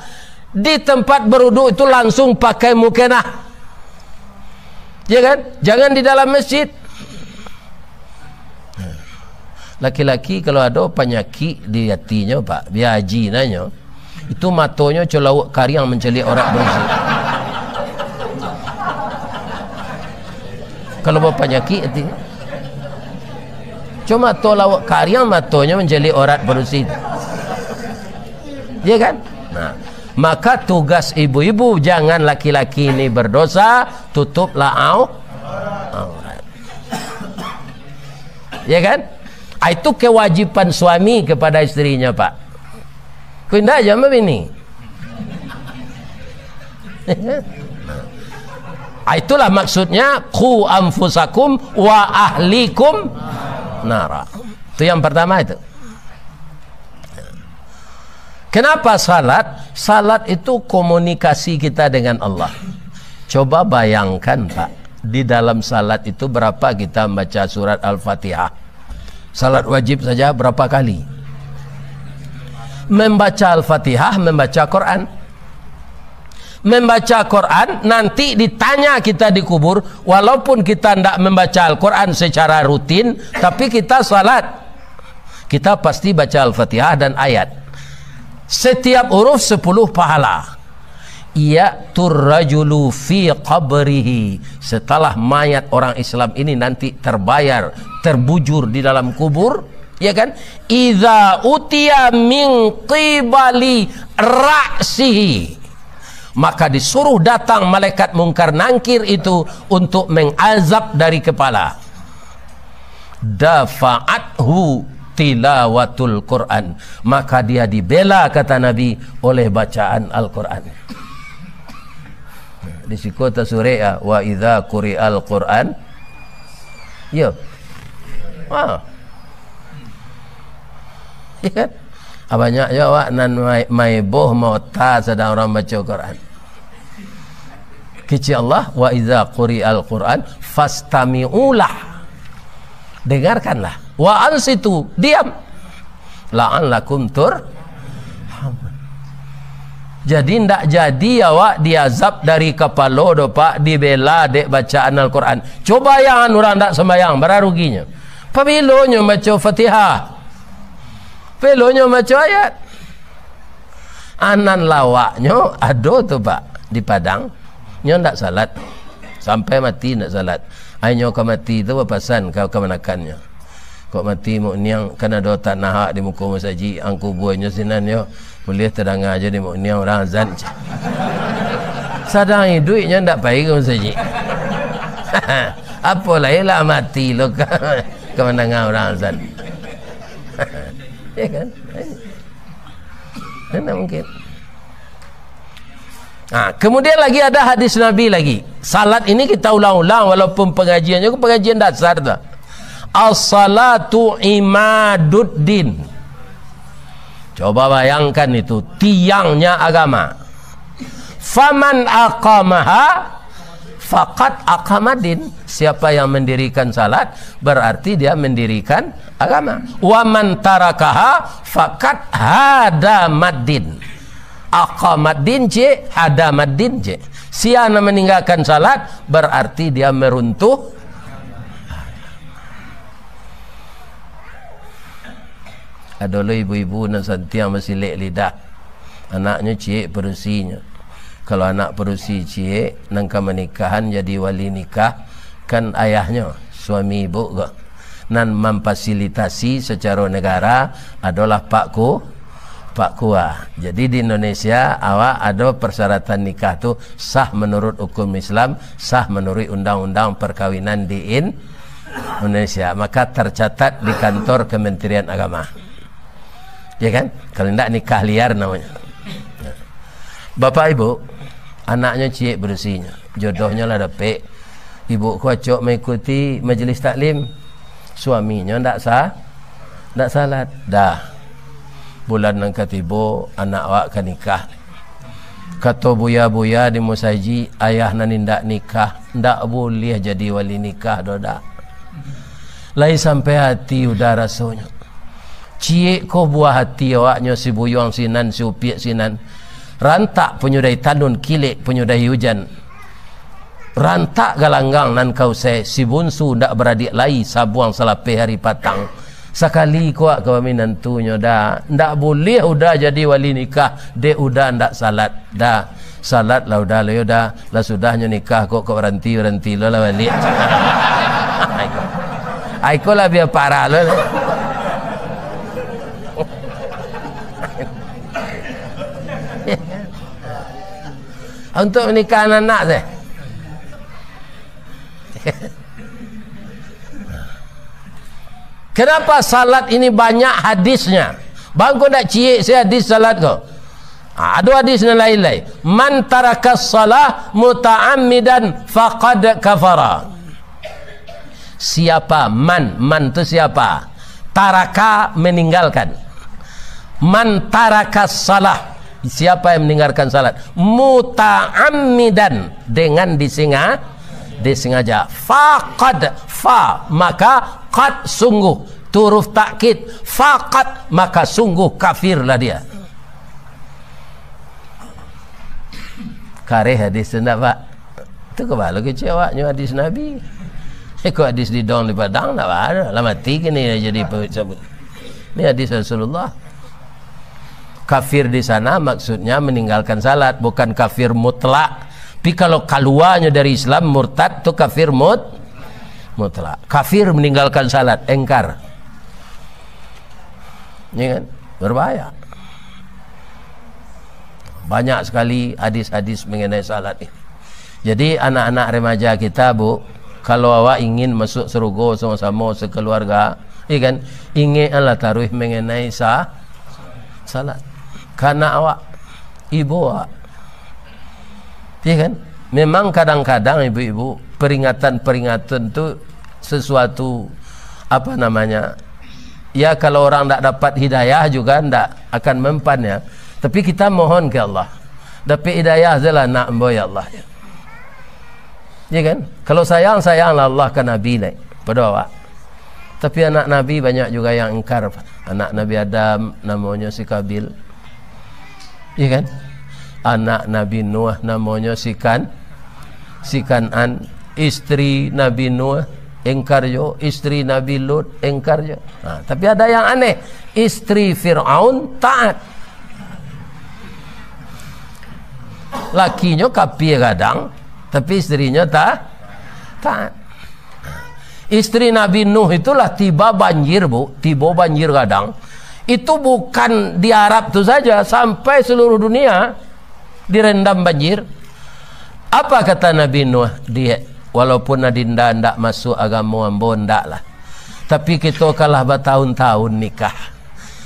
di tempat beruduk itu langsung pakai mukenah. Iya kan? Jangan di dalam masjid. Laki-laki kalau ado panyakik di atinyo, Pak, bia haji nanyo, itu matonyo co lauak kariang mancaliak aurat barusi. Kalau bapanyakik ati, co mato lauak kariang, matonyo mancaliak aurat barusi. Iya kan? Nah, maka tugas ibu-ibu, jangan laki-laki ini berdosa, tutuplah au-, aurat. Ya kan? Ah, itu kewajiban suami kepada istrinya, Pak. Ko indak aja mah bini. Ah, itulah maksudnya, "Qu anfusakum wa ahlikum nara." Itu yang pertama itu. Kenapa salat? Salat itu komunikasi kita dengan Allah. Coba bayangkan, Pak, di dalam salat itu berapa kita membaca surat Al-Fatihah? Salat wajib saja berapa kali? Membaca Al-Fatihah, membaca Quran. Membaca Quran, nanti ditanya kita di kubur, walaupun kita ndak membaca Al-Quran secara rutin, tapi kita salat. Kita pasti baca Al-Fatihah dan ayat. Setiap huruf sepuluh pahala. Ya'tur rajulu fi qabrihi. Setelah mayat orang Islam ini nanti terbayar, terbujur di dalam kubur, ya kan? Idza utiya min qibali ra'sihi. Maka disuruh datang malaikat Mungkar Nangkir itu untuk mengazab dari kepala. Dafa'athu tilawatul Quran. Maka dia dibela, kata Nabi, oleh bacaan Al-Quran. Di siko tasurek, ah, "Wa idza quri'al Quran." Yo. Ha. Iya kan? Ah, banyak jo awak nan mai-, maiboh maota sadang urang baco Quran. Kecek Allah, "Wa idza quri'al Quran fastami'u lah." Dengarkanlah. "Wa ansitu," diam. "La'allakum turhamun." Jadi, ndak jadi awak diazab dari kapalo doh, Pak, dibela dek bacaan Al-Quran. Coba bayangan urang ndak sumbayang, bara ruginyo. Pabilo nyo baco Fatihah? Pabilo nyo baco ayat? Anan lawaknyo ado tu, Pak, di Padang. Nyo ndak salat. Sampai mati ndak salat. Ai nyo ka mati tu bapasan ka kamanakannyo, "Kok mati Muk Niang, kan ado tanah di muko masajik, ang kubuanyo sinan yo. Buliah tadanga jo di Muk Niang urang azan," ceh. Sadang iduik nyo ndak pai ka masajik. Apo lai lah mati lo ka, ka mandanga urang azan. Ya kan? Mana mungkin? Nah, kemudian lagi ada hadis Nabi lagi. Salat ini kita ulang-ulang, walaupun pengajiannya pengajian dasar tu. "As-salatu imaduddin." Coba bayangkan itu, tiangnya agama. "Faman aqamaha faqad aqamaddin." Siapa yang mendirikan salat, berarti dia mendirikan agama. "Wa man tarakaha faqad hadamaddin." Aqamaddin cek, hadamaddin cek. Sia nan maninggakan salat, berarti dia meruntuh. Ado lo ibu-ibu nan santiang basilek lidah. Anaknyo ciek padusinyo. Kalau anak padusi ciek, nan ka manikahan jadi wali nikah, kan ayahnyo, suami ibu ko. Nan mamfasilitasi sacaro negara adolah Pak Ku-, Pak Kua. Jadi, di Indonesia, awak ado persyaratan nikah tu sah menurut hukum Islam, sah menurut undang-undang perkawinan di In-, Indonesia. Maka tercatat di kantor Kementerian Agama. Ya kan? Kalau indak, nikah liar namanya. Bapak Ibu, anaknyo ciek padusinyo, jodohnyo lah dapek. Ibu ko acok maikuti majelis taklim. Suaminyo ndak sa-, ndak salat. Dah. Bulan nan ka tibo, anak awak ka nikah. Kato buya-buya di musajik, ayah nan indak nikah, ndak buliah jadi wali nikah doh, dak. Lai sampai hati udah rasonyo. Ciek ko buah hati awaknyo, si buyuang sinan, si upiak sinan. Rantak panyudahi tanun, kilek panyudahi ujan. Rantak galanggang nan ka usai, si bunsu ndak baradiak lai, sabuang salapeh ari patang. Sakali ko awak ka baminantunyo, dah. Ndak buliah udah jadi wali nikah, dek udah ndak salat, dah. Salat lah udah lo yo, dah. Lah sudahnyo nikah, kok, kok baranti, baranti lo lah baliak. Ai ko lah bia parah lo. Untuk menikah anak-anak se. Kenapa salat ini banyak hadisnya? Bangko ndak ciek se hadis salat ko. Ha, ado hadis nan lain lai. "Man tarakas salah muta'ammidan faqad kafara." Siapa man, man tu siapa? Taraka, meninggalkan. "Man tarakas salah," siapa yang meninggalkan salat, "muta'ammidan," dengan disenga-, disengaja, "faqad," fa, maka, "qad," sungguh, tu huruf takkid, "faqad," maka sungguh kafirlah dia. Kareh hadis tu ndak, Pak? Tu kabalo kecek awaknyo hadis Nabi. Iko hadis di Dong di Padang ndak baa, lah mati kini jadi pe-, sabut. Ni hadis Rasulullah. Kafir di sana maksudnya meninggalkan salat, bukan kafir mutlak. Tapi kalau kaluanyo dari Islam, murtad, tu kafir mut-, mutlak. Kafir meninggalkan salat, engkar. Ya kan? Berbahaya. Banyak sekali hadis-hadis mengenai salat ini. Jadi, anak-anak remaja kita, Bu, kalau awak ingin masuk surga samo-samo sekeluarga, ya kan, ingeklah taruih mengenai sa-, salat. Karena awak, ibu awak. Ya kan? Memang kadang-kadang, ibu-ibu, peringatan-peringatan tu sesuatu, apa namanya, ya, kalau orang ndak dapat hidayah juga ndak akan mempan, ya. Tapi kita mohon ke Allah, dapek hidayah sajolah anak ambo, ya Allah, ya. Ya kan? Kalau sayang, sayanglah Allah ka Nabi, lai, pado awak. Tapi anak Nabi banyak juga yang ingkar. Anak Nabi Adam namonyo si Kabil. Iya kan? Anak Nabi Nuh namonyo si Kan-, si Kan'an. Istri Nabi Nuh ingkar jo, istri Nabi Lut ingkar jo. Nah, tapi ada yang aneh. Istri Fir'aun taat. Lakinyo kapia gadang, tapi istrinyo ta-, taat. Istri Nabi Nuh itulah tiba banjir, Bu, tiba banjir gadang. Itu bukan di Arab tu saja, sampai seluruh dunia direndam banjir. Apa kata Nabi Nuh? "Diak, walaupun adinda ndak masuk agamo ambo, ndaklah. Tapi kito kan lah batahun-tahun nikah.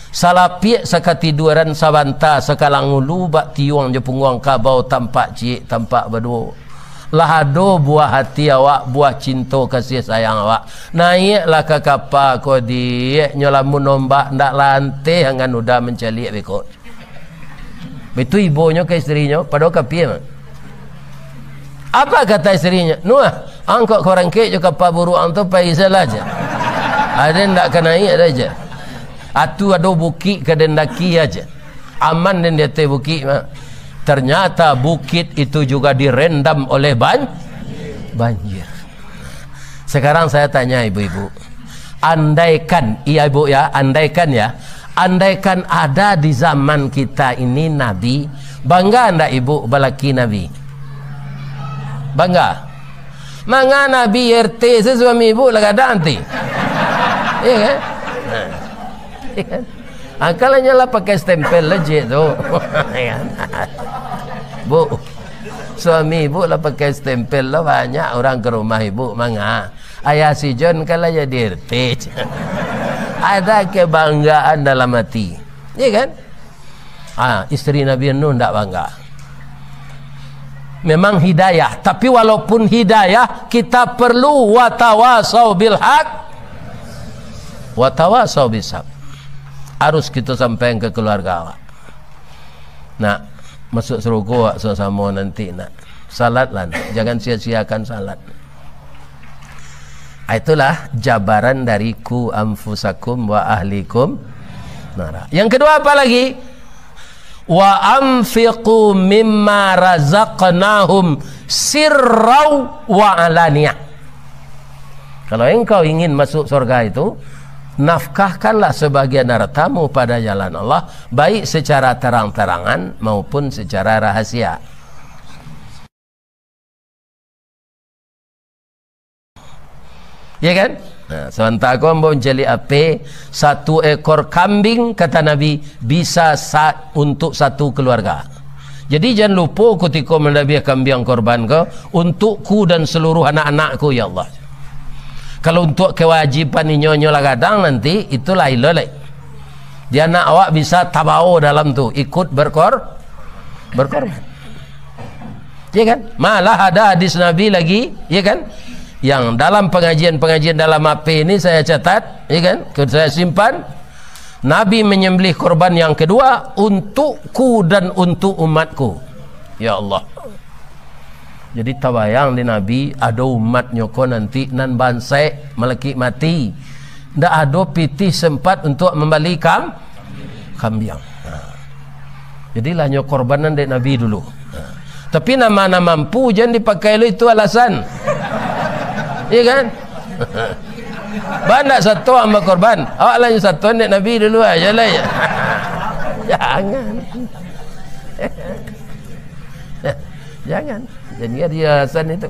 Salapiak sakatiduran, sabanta sakalang ulu, bak tiuang jo pungguang kabau, tampak ciek, tampak baduo. Lah ado buah hati awak, buah cinto kasih sayang awak. Naiaklah ka kapa ko, Diak. Nyo lamun ombak ndak lanteh angan uda mancaliak beko." Itu ibonyo ka istrinyo, padahal kapia mah. Apa kata istrinyo? "Nuh, angkok ka rangkek jo kapa buruak ang tu, pai sajolah." Ado ndak ka naiak dah aja. Atu ado bukik ka den daki aja. Aman den di ateh bukik mah. Ternyata bukit itu juga direndam oleh ban-, banjir. Sekarang saya tanya ibu-ibu, andaikan, iya ibu ya, andaikan ya, andaikan ada di zaman kita ini nabi, bangga ndak ibu balaki nabi? Bangga. Manga nabi R T se suami ibu lah gadang ti. Iya kan? Nah. Iya kan? Angkalanyo lah pakai stempel lah, Jek, tu. Iya kan? Bu, suami ibu lah pakai stempel lah, banyak urang ka rumah ibu, manga. Ayah si John kan lah jadi R T. Ada kebanggaan dalam hati. Iya kan? Ah, istri Nabi Nuh ndak bangga. Memang hidayah, tapi walaupun hidayah, kita perlu watawasau bil haq, watawasau bis sabr. Harus kita sampaikan ke keluarga awak. Nak masuk surga awak sama-sama nanti, nak. Salatlah, nak. Jangan sia-siakan salat. Ah, itulah jabaran dari "Ku anfusakum wa ahlikum nara." Yang kedua apa lagi? "Wa anfiqu mimma razaqnahum sirrau wa alaniyah." Kalau engkau ingin masuk surga itu, nafkahkanlah sebagian hartamu pada jalan Allah, baik secara terang-terangan maupun secara rahasia. Ya kan? Nah, sementara ko ambo mancaliak ape, satu ekor kambing, kata Nabi, bisa sa-, untuk satu keluarga. Jadi, jan lupo kutiko mandabiah kambiang korban ko, untukku dan seluruh anak-anakku, ya Allah. Kalau untuk kewajiban inyo-inyo lah gadang nanti, itulah ilo lai. Di anak awak bisa tabao dalam tu, ikut berkor-, berkorban. Ya kan? Malah ada hadis Nabi lagi, ya kan? Yang dalam pengajian-pengajian dalam H P ini saya catat, ya kan? Saya simpan. Nabi menyembelih korban yang kedua untukku dan untuk umatku. Ya Allah. Jadi tabayang di Nabi, ado umatnyo ko nanti nan bansaik malakik mati. Ndak ado pitih sempat untuk mambali kam-, kambiang. Ha. Jadi lah nyo korbanan dek Nabi dulu. Ha. Tapi nan ma-, nan mampu jan dipakai lo itu alasan. Iya kan? Ba ndak sato ambo korban. Awak lah nyo sato dek Nabi dulu aja lah ya. Jangan. Jangan. Jadi ada alasan itu.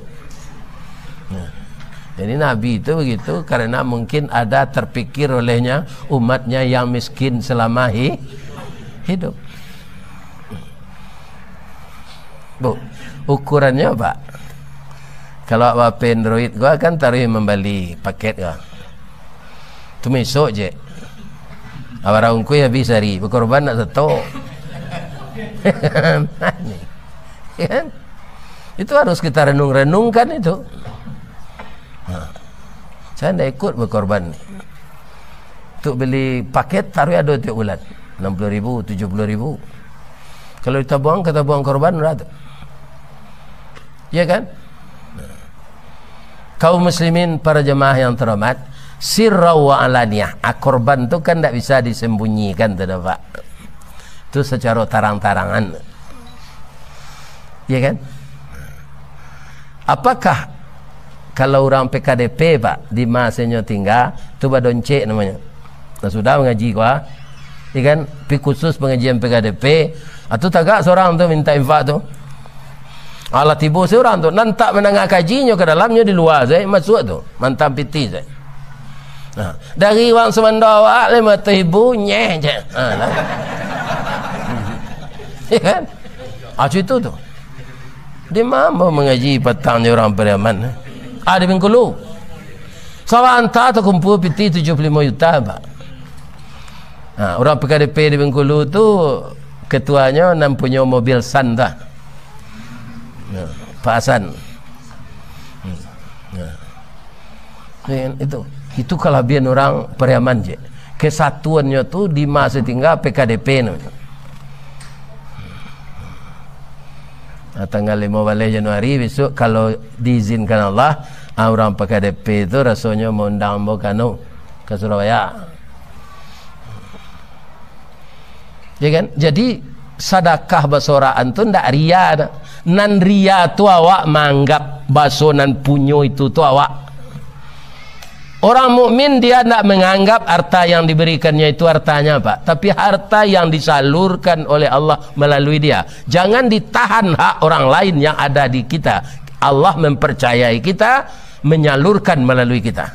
Nah, jadi Nabi itu begitu karena mungkin ada terpikir olehnya umatnya yang miskin selama hi-, hidup. Bu, ukurannyo, Pak. Kalau awak ba-H P Android ko kan taruih mambali paket ko. Tu misok je. Awak ungkuih habis ari, bakorban nak sato. Ya kan? Itu harus kita renung-renungkan itu. Ha. Saya ndak ikut bakorban ni. Untuk beli paket, taruih ado tiok bulan. Enam puluh ribu, tujuh puluh ribu. Kalau ditabuang, ka tabuang korban, bara tu. Ya kan? Kaum muslimin, para jemaah yang terhormat, sirra wa alaniyah. Ah, korban tu kan ndak bisa disembunyikan tu dah, Pak. Tu secara tarang-tarangan. Ya kan? Apakah kalau urang P K D P, Pak, di ma se nyo tingga, tu badoncek namonyo? Nah, sudah mangaji ko, ah. Ya kan? Pi khusus pangajian P K D P, ah, tu tagak surang tu minta infak tu. Alah tibo surang tu, nan tak mandanga kaji nyo ka dalam, nyo di lua se masuak tu, mantang pitih se. Nah, dari uang sumando awak limo ratuih ribu, nyeh je. Ha, lah. Ya kan? Ah, itu tu. Di ma ambo mangaji patang jo urang Pariaman? Ah, di Bengkulu. Sawah anta takumpua pitih tujuah puluah limo juta, Pak. Ha, urang P K D P di Bengkulu tu, ketuanyo nan punyo mobil Sun tu. Ya, Pak Hasan. Hmm. Ya. Ya kan? Itu, itu kalabiahan urang Pariaman je. Kesatuannyo tu di ma se tingga, P K D P namonyo. Nah, tanggal limo baleh Januari, besok, kalau diizinkan Allah, ah, urang P K D P tu rasonyo maundang ambo ka anu, ka Surabaya. Ya kan? Jadi, sadakah basoraan tu ndak ria doh. Nan ria tu awak maanggap baso nan punyo itu tu awak. Orang mukmin, dia ndak menganggap harta yang diberikannya itu hartanya, Pak, tapi harta yang disalurkan oleh Allah melalui dia. Jangan ditahan hak orang lain yang ada di kita. Allah mempercayai kita menyalurkan melalui kita.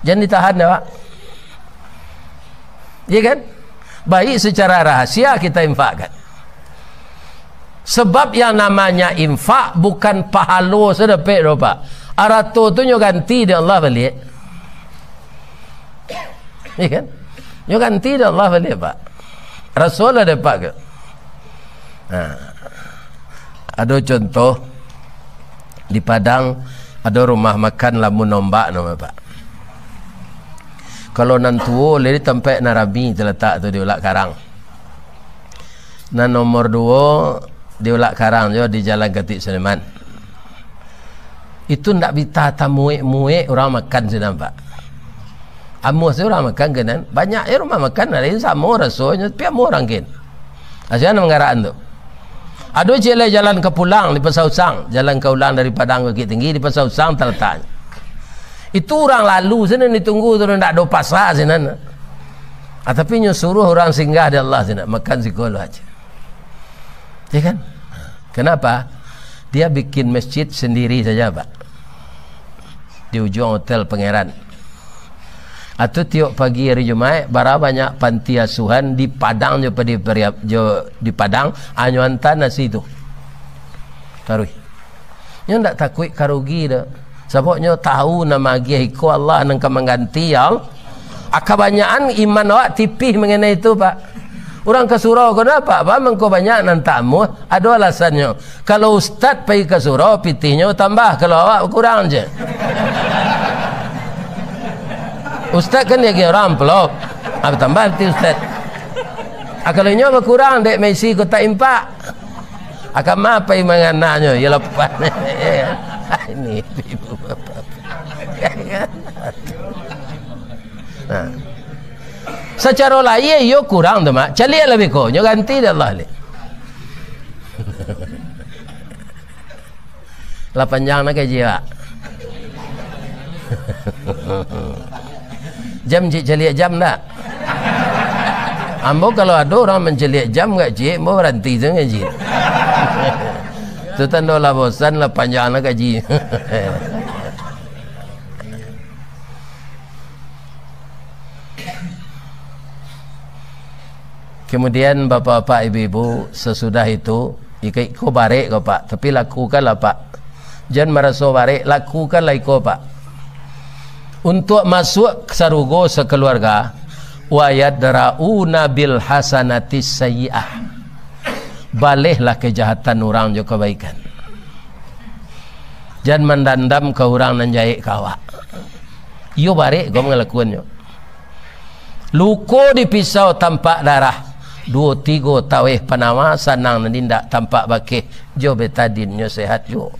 Jangan ditahan, ya, Pak. Iya kan? Baik secara rahasia kita infakkan. Sebab yang namanya infak bukan pahalo se dapek doh, Pak. Arato tu nyo ganti dek Allah baliak. Iya kan? Nyo ganti dek Allah baliak, Pak. Rasul lah dapat ke? Nah, ado contoh, di Padang ado rumah makan Lamun Ombak namo, Pak. Kalau nan tuo, lai di tampek nan rami talatak tu di Ulak Karang. Nan nomor duo di Ulak Karang jo, di Jalan Katik Sudirman. Itu ndak bisa tamuek-muek urang makan sinan, Pak. Amuah se urang makan ka nan. Banyak je rumah makan lain, samo rasonyo, tapi amuah urang kin. Asia nan mangaraan tu. Ado ciek lai jalan ka pulang di Pasar Usang, jalan ka ulang dari Padang Bukittinggi di Pasar Usang talataknyo. Itu urang lalu sinan ditunggu tu, ndak ado pasa sinan. Ah, tapi nyo suruah urang singgah di Allah sinan, makan siko lo aja. Ya kan? Kenapa? Dia bikin masjid sendiri saja, Pak. Di ujung Hotel Pangeran. Atau tiok pagi hari Jumaik, bara banyak panti asuhan di Padang jo, di Pariap-, jo di Padang, anyo anta nasi tu. Taruih. Nyo ndak takuik karugi doh. Sabab nyo tahu nan magiah iko Allah nan ka mangganti, ya Allah. Ah, kabanyakan iman awak tipih mangenai itu, Pak. Urang ka surau ko ndak, Pak, mangko banyak nan tamuah, ado alasannyo. Kalau ustad pai ka surau, pitihnyo tambah, kalau awak kurang je. Ustad kan diagiah urang amplop, ah, batambah pitih ustad. Ah, kalau inyo bakurang, dek maisi kotak impak. Ah, ka ma pai mangananyo, iyo lapeh. Ini ibu bapak. Nah. Sacaro lahia iyo kurang tu, Mak. Caliak lah beko, nyo ganti dek Allah lai. Lah panjang nak kaji, Pak. Jam cik caliak jam ndak? Ambo kalau ado urang mancaliak jam ka cik, ambo baranti tu ngaji. Tu tando lah bosan, lah panjang nak kaji. Kemudian, bapak-bapak, ibu-ibu, sesudah itu, Iko, iko barek ko, Pak, tapi lakukanlah, Pak. Jan maraso barek, lakukanlah iko, Pak. Untuak masuak ka sarugo sakaluarga, wa yadra'una bil hasanatis sayyi'ah. Balehlah kajahatan urang jo kabaikan. Jan mandandam ka urang nan jahek ka awak. Iyo barek ko mangalakuannyo. Luko di pisau tampak darah, duo tigo taweh panawa sanang nan indak tampak bakeh, jo betadinnyo sehat juo.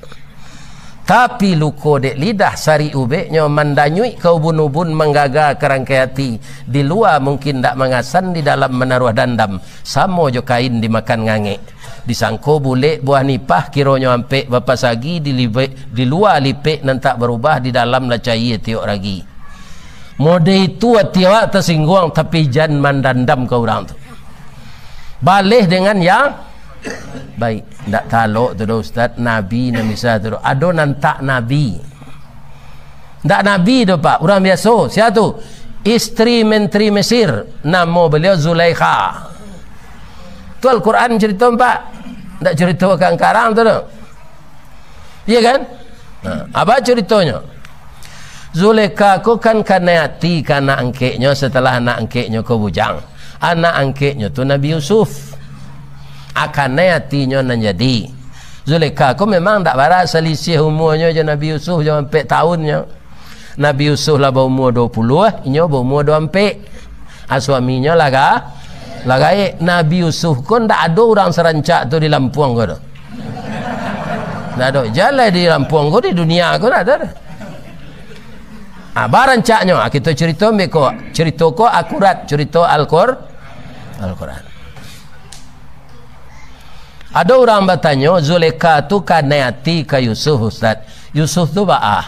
Tapi luko dek lidah sarik ubeknyo mandanyuik ka ubun-ubun manggaga ka rangkai ati, di lua mungkin ndak mangasan, di dalam manaruah dandam, samo jo kain dimakan ngangek. Disangko bulek buah nipah, kironyo ampek bapasagi, di libek, di lua lipek nan tak barubah, di dalam lah cayie tiok ragi. Mode itu ati awak tasingguang, tapi jan mandandam ka urang tu. Baleh dengan yang baik. Ndak talok tu doh, Ustaz, nabi nan bisa tu doh. Ado nan tak nabi. Ndak nabi doh, Pak, urang biaso. Sia tu? Istri menteri Mesir, namo baliau Zulaikha. Tu Al-Quran carito, Pak. Ndak carito ka angkarang tu doh. Iya kan? Nah, apa caritonyo? Zulekha ko kan kanai ati ka anak angkeknyo, setelah anak angkeknyo ko bujang. Anak angkeknyo tu Nabi Yusuf. A, kanai atinyo nan jadi. Zulekha ko memang ndak bara salisiah umuanyo jo Nabi Yusuf, jo ampek tahunnyo. Nabi Yusuf lah baumua duo puluah, inyo baumua duo ampek. A, suaminyo lah ga-, lah gaek. Nabi Yusuf ko ndak ado urang sarancak tu di Lampuang ko tu. Ndak ado. Jalai di Lampuang ko, di dunia ko ndak ado. A, barancaknyo, a, kito carito ambek ko. Carito ko akurat, carito Al-Qur-, Al-Quran. Ado urang batanyo, Zulekha tu kanai ati ka Yusuf, Ustaz. Yusuf tu baa?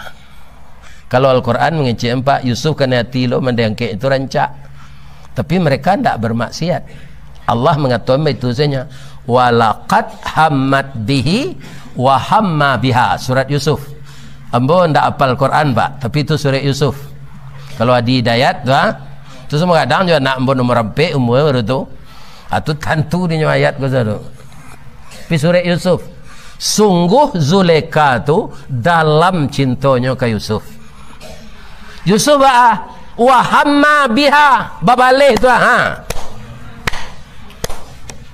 Kalau Al-Quran mangecek, Pak, Yusuf kanai ati lo, mandeh angkek itu rancak. Tapi mereka ndak bermaksiat. Allah mangatokan baitu sajo. "Walaqad hammat bihi wa hamma biha." Surat Yusuf. Ambo ndak apal Quran, Pak, tapi itu surat Yusuf. Kalau Adi Hidayat tu, ha? Tu samo kadang jo anak ambo nomor ampek umua baru tu. Ha, tu tantu dinyo ayat ko sado. Pi surat Yusuf. Sungguh Zulekha tu dalam cintonyo ka Yusuf. Yusuf baa? Wa hamma biha, babaleh tu, ha.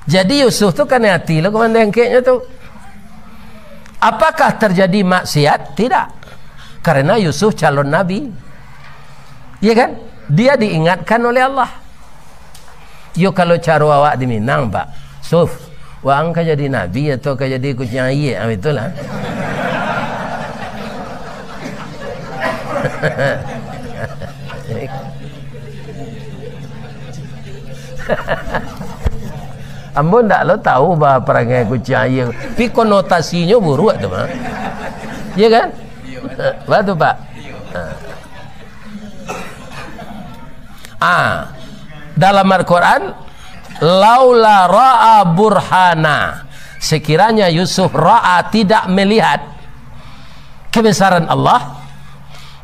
Jadi Yusuf tu kanai ati lo ka mandeh angkeknyo tu. Apakah terjadi maksiat? Tidak. Karena Yusuf calon nabi. Iya kan? Dia diingatkan oleh Allah. Yo, kalau caro awak di Minang, Pak, Suf, waang ka jadi nabi atau ka jadi kuciang aia? Ah, itulah. Ambo ndak lo tahu bah parangai kuciang aia, tapi konotasinyo buruak tu mah. Iya kan? Batua, Pak? Ah, dalam Al-Quran, "Laula ra'a burhana." Sekiranya Yusuf ra'a, tidak melihat kebesaran Allah,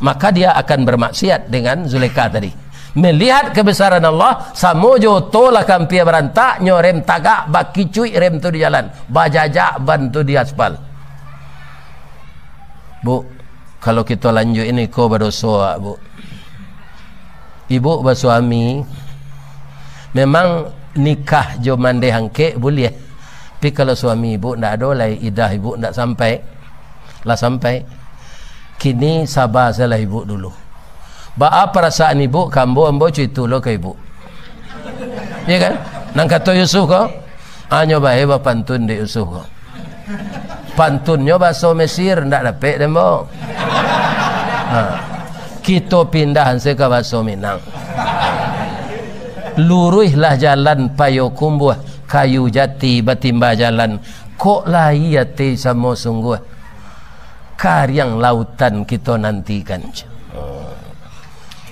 maka dia akan bermaksiat dengan Zulekha tadi. Melihat kebesaran Allah, samo jo oto lah ka ampia barantak, nyo rem tagak, bakicuik rem tu di jalan, bajajak ban tu di aspal. Bu, kalau kito lanjuik ini ko badoso, Bu. Ibu basuami, memang nikah jo mandeh angkek buliah. Tapi kalau suami ibu ndak ado lai, idah ibu ndak sampai, lah sampai. Kini saba sajolah ibu dulu. Baa parasaan ibu ka ambo, ambo co itu lo ka ibu. Iya kan? Nan kato Yusuf ko, hanyo bae bapantun dek Yusuf ko. Pantunnyo bahaso Mesir, ndak dapek dek ambo. Ha. Kito pindah se ka bahaso Minang. Luruihlah jalan Payokumbuah, kayu jati batimba jalan. Kok lai ati samo sungguah. Kariang lautan kito nantikan.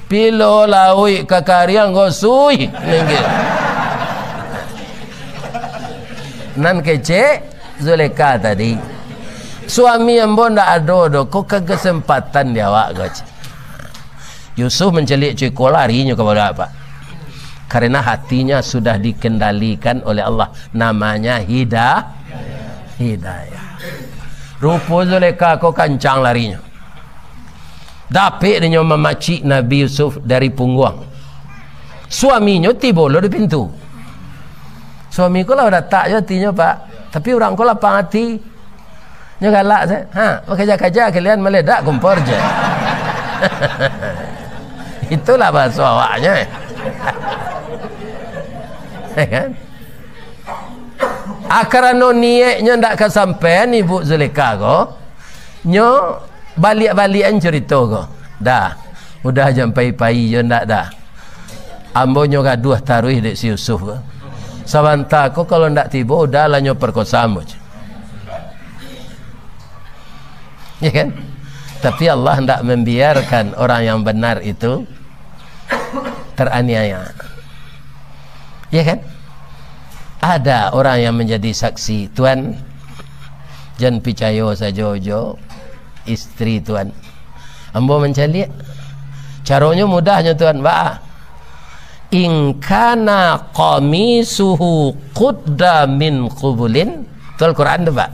Pilo lauik ka kariang ko suih, ninggil. Nan kecek, Zulekha tadi. Suami ambo ndak ado doh, ko ka kesempatan di awak ko, cek. Yusuf mancaliak co iko, larinyo ka bawah, Pak. Karena hatinya sudah dikendalikan oleh Allah. Namanya hida-, Hidayah. Rupo Zulekha ko kancang larinyo. Dapek dinyo mamacik Nabi Yusuf dari pungguang. Suaminyo tibo lo di pintu. Suami ko lah datak jo atinyo, Pak. Tapi urang ko lapang ati. Nyo galak se. Ha, bakaja-kaja kalian maledak kompor je. Itulah bahaso awaknyo, eh. Ya kan? Ah, karano nieknyo ndak kasampaian Ibu Zulekha ko, nyo baliak-baliakan curito ko. Dah, udah jan pai-pai jo ndak dah. Ambo nyo gaduah taruih dek si Yusuf ko. Sabanta ko kalau ndak tibo, udahlah nyo perkosa ambo. Ya kan? Tapi Allah ndak membiarkan orang yang benar itu teraniaya. Ya kan? Ada orang yang menjadi saksi, "Tuan, jan picayo sajo jo istri Tuan. Ambo mancaliak." Caronyo mudahnyo, Tuan, ba, "In kana qamisuhu qudda min qubulin." Tu Al-Quran tu, Pak.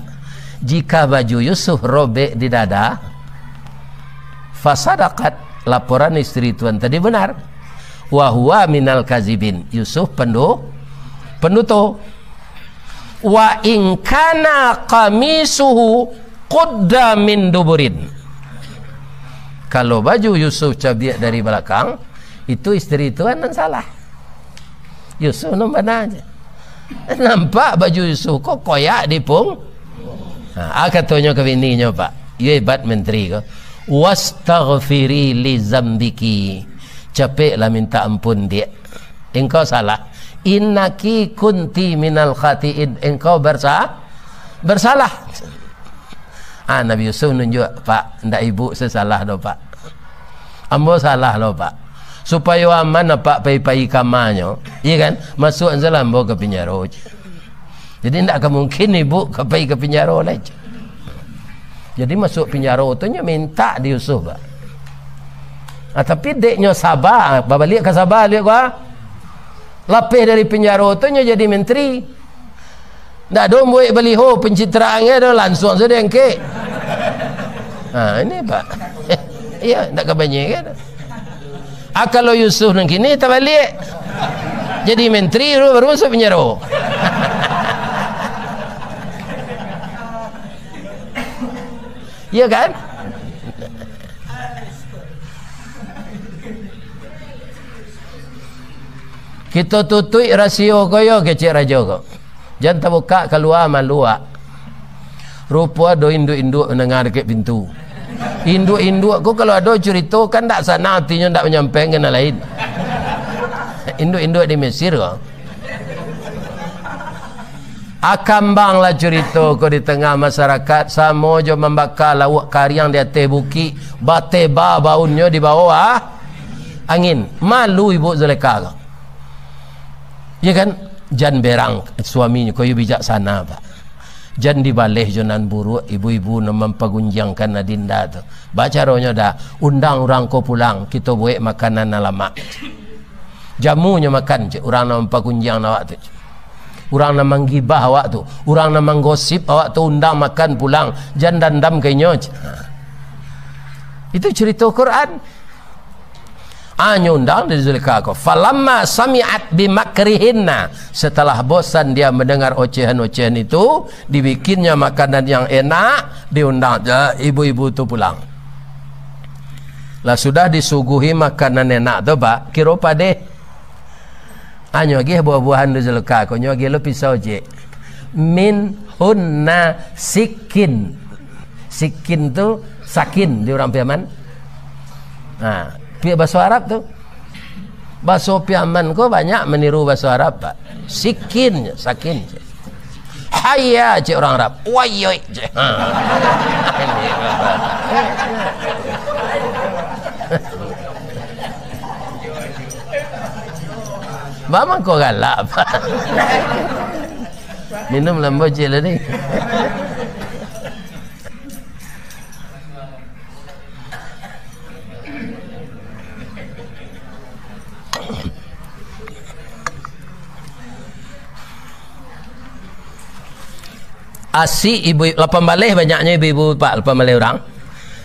Jika baju Yusuf robek di dada, fasadaqat, laporan istri Tuan tadi benar. Wa huwa minal kazibin, Yusuf pendu-, penduto. Wa in kana qamisuhu qudda min duburin. Kalau baju Yusuf cabiak dari balakang, itu istri Tuan nan salah. Yusuf nan bana je. Nampak baju Yusuf ko koyak di pung-, ha, ah, katonyo ka bininyo, Pak. Iyo hebat menteri ko. "Wastaghfiri li zambiki." Capeklah minta ampun, Diak. Engkau salah. "Innaki kunti minal khatiin." Engkau bersa-, bersalah. Ah, Nabi Yusuf nunjuak, "Pak, ndak ibu sasalah doh, Pak. Ambo salah lo, Pak. Supayo aman apak pai-pai kamanyo, iya kan? Masuak salah ambo ka pinjaro." Jadi, ndak ka mungkin ibu ka pai ka pinjaro lai. Jadi, masuak pinjaro tu nyo mintak di Yusuf, Pak. Ah, tapi dek nyo saba, babaliak ka saba, liek ko, ah. Lapeh dari pinjaro tu nyo jadi menteri. Ndak ado buek baliho, pencitraan ge ado, lansuang sajo diangkek. Ha, ini, Pak. Iyo, ndak ka banyia ge ado. Ah, kalau Yusuf nan kini tabaliak. Jadi menteri dulu, baru masuak pinjaro. Iyo kan? Kito tutuik rasio ko yo, kecek rajo ko. Jan tabukak kalua, malu awak. Rupo ado induak-induak mandanga dakek pintu. Induak-induak ko kalau ado curito kan ndak sanang atinyo, ndak manyampaikan ka nan lain. Induak-induak di Mesir ko. Akambanglah curito ko di tangah masarakat, samo jo mambaka lauak kariang di ateh bukik, bateba baunnyo di bawah angin. Malu ibu Zulekha ko. Ya kan? Jan berang suaminyo ko, yo bijaksana, Pak. Jan dibaleh jo nan buruak, ibu-ibu nan mampagunjiangkan adinda tu. Bacaronyo dah, undang urang ko pulang, kito buek makanan nan lamak. Jamunyo makan, cek, urang nan mampagunjiang awak tu, cek. Urang nan manggibah awak tu, urang nan manggosip awak tu, undang makan pulang, jan dandam ka inyo, cek. Ha. Itu curito Quran. Anyo undang dari Zulekha ko. "Falamma sami'at bimakrihinna." Setelah bosan dia mendengar ocehan-ocehan itu, dibikinnya makanan yang enak, diundang je ibu-ibu tu pulang. Lah sudah disuguhi makanan enak tu, Pak, kiro padeh. Anyo agih buah-buahan di Zulekha ko, nyo agih lo pisau, cek. "Min hunna sikin." Sikin tu sakin di urang Piaman. Nah, pi-, baso Arab tu. Baso Piaman ko banyak maniru baso Arab, Pak. Sikin, sakin. "Hayya," cek urang Arab. "Wayoi," cek. Ha. Ba mangko galak, Pak. Minum lambo ciek lah ni. Asik ibu, lapan baleh banyaknyo ibu-ibu, Pak, lapan baleh urang.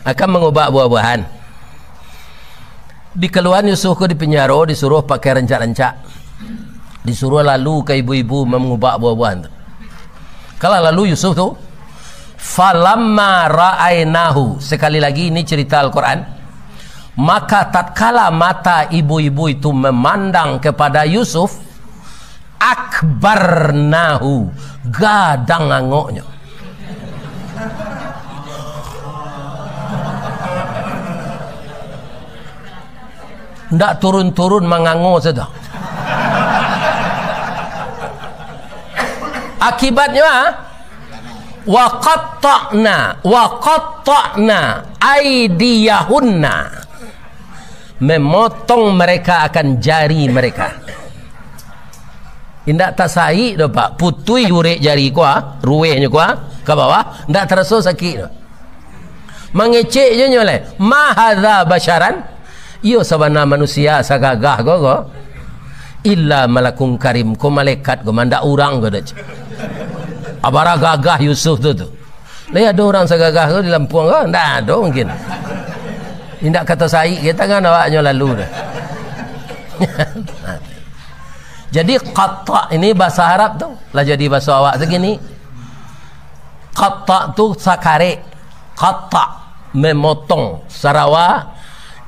Akan mangubak buah-buahan. Dikaluan Yusuf ko di penjaro, disuruah pakai rancak-rancak. Disuruah lalu ka ibu-ibu mangubak buah-buahan tu. Kalau lalu Yusuf tu, "Falamma ra'ainahu." Sekali lagi, ini cerita Al-Quran. Maka tatkala mata ibu-ibu itu memandang kepada Yusuf, akbarnahu, gadang angoknyo. Ndak turun-turun mangango sajo. Akibatnyo, ah, wa qatta'na, wa qatta'na aidiyahunna. Memotong mereka akan jari mereka. Indak tasaik doh, Pak. Putuih urek jari ko, ah, ruwehnyo ko, ah, ka bawah, indak taraso sakik doh. Mangecek je nyo lai, "Ma hadza basyaran?" Iyo sabana manusia sagagah ko, ko. "Illa malakun karim," ko malaikat ko, mandak urang ko doh. Abara gagah Yusuf tu, tu. Lai ado urang sagagah ko di Lampung ko? Ndak ado mungkin. Indak ka tasaik ka tangan awaknyo lalu tu. Jadi, qatta' ini bahasa Arab tu, lah jadi bahasa awak tu kini. Qatta' tu sakarek. Qatta', memotong. Sarawa.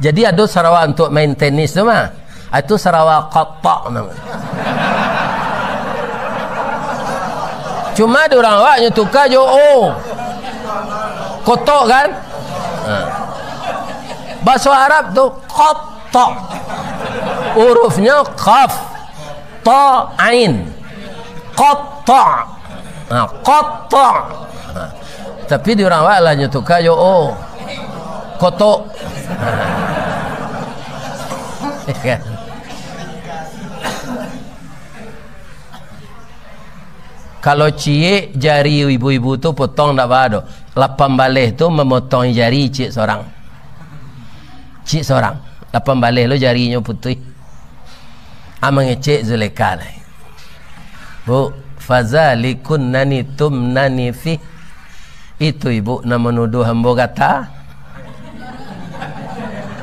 Jadi, ado sarawa untuk main tenis tu mah. Ah, itu sarawa qatta' namo. Cuma di urang awak nyo tuka jo o. Kotok kan? Ha. Bahasa Arab tu qatta'. Hurufnyo qaf, ta, ain. Qatta'. Ha, qatta'. Ha. Tapi di urang awak lah nyo tuka jo o. Kotok. Kan? Kalau ciek jari ibu-ibu tu potong ndak baa doh. Lapan baleh tu mamotong jari ciek sorang. Ciek sorang. Lapan baleh lo jarinyo putuih. Ah, mangecek Zulekha lai. "Bu, fazalikunna tumnani fih." Itu ibu nan manuduah ambo gata.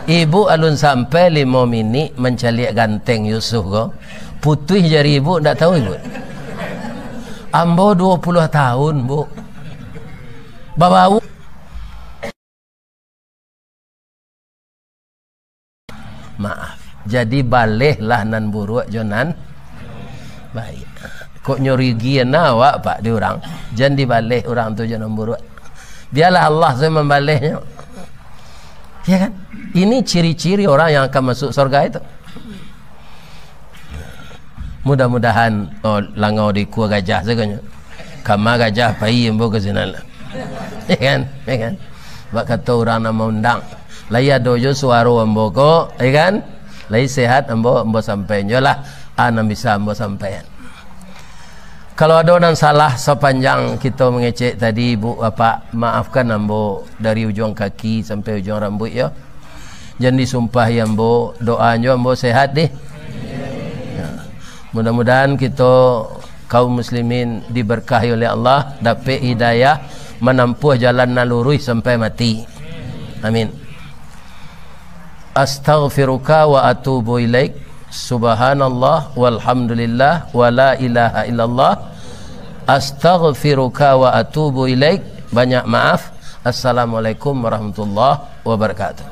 Ibu alun sampai limo minik mancaliak ganteng Yusuf ko, putuih jari ibu, ndak tahu ibu. Ambo duo puluah tahun, Bu. Babau. Maaf. Jadi, balehlah nan buruak jo nan baiak. Kok nyo rugi na awak, Pak, di urang? Jan dibaleh urang tu jo nan buruak. Bialah Allah sajo mambalehnyo. Ya kan? Ini ciri-ciri orang yang akan masuk surga itu. Mudah-mudahan, oh, langau di ikua gajah sagonyo. Kama gajah pai ambo ka sinan lah. Ya kan? Ya kan? Bak kato urang nan maundang. Lai ado jo suaro ambo ko, ya kan? Lai sehat ambo, ambo sampaian jo lah. Ah, nan bisa ambo sampaian. Kalau ado nan salah sapanjang kito mangecek tadi, Ibu, Bapak, maafkan ambo dari ujuang kaki sampai ujuang rambuik, yo. Jan disumpahi ambo, doa nyo ambo sehat deh. Ya. Mudah-mudahan kito kaum muslimin diberkahi oleh Allah, dapek hidayah, manampuah jalan nan luruih sampai mati. Amin. Astaghfiruka wa atubu ilaik. Subhanallah walhamdulillah wa la ilaha illallah. Astaghfiruka wa atubu ilaik. Banyak maaf. Assalamualaikum warahmatullahi wabarakatuh.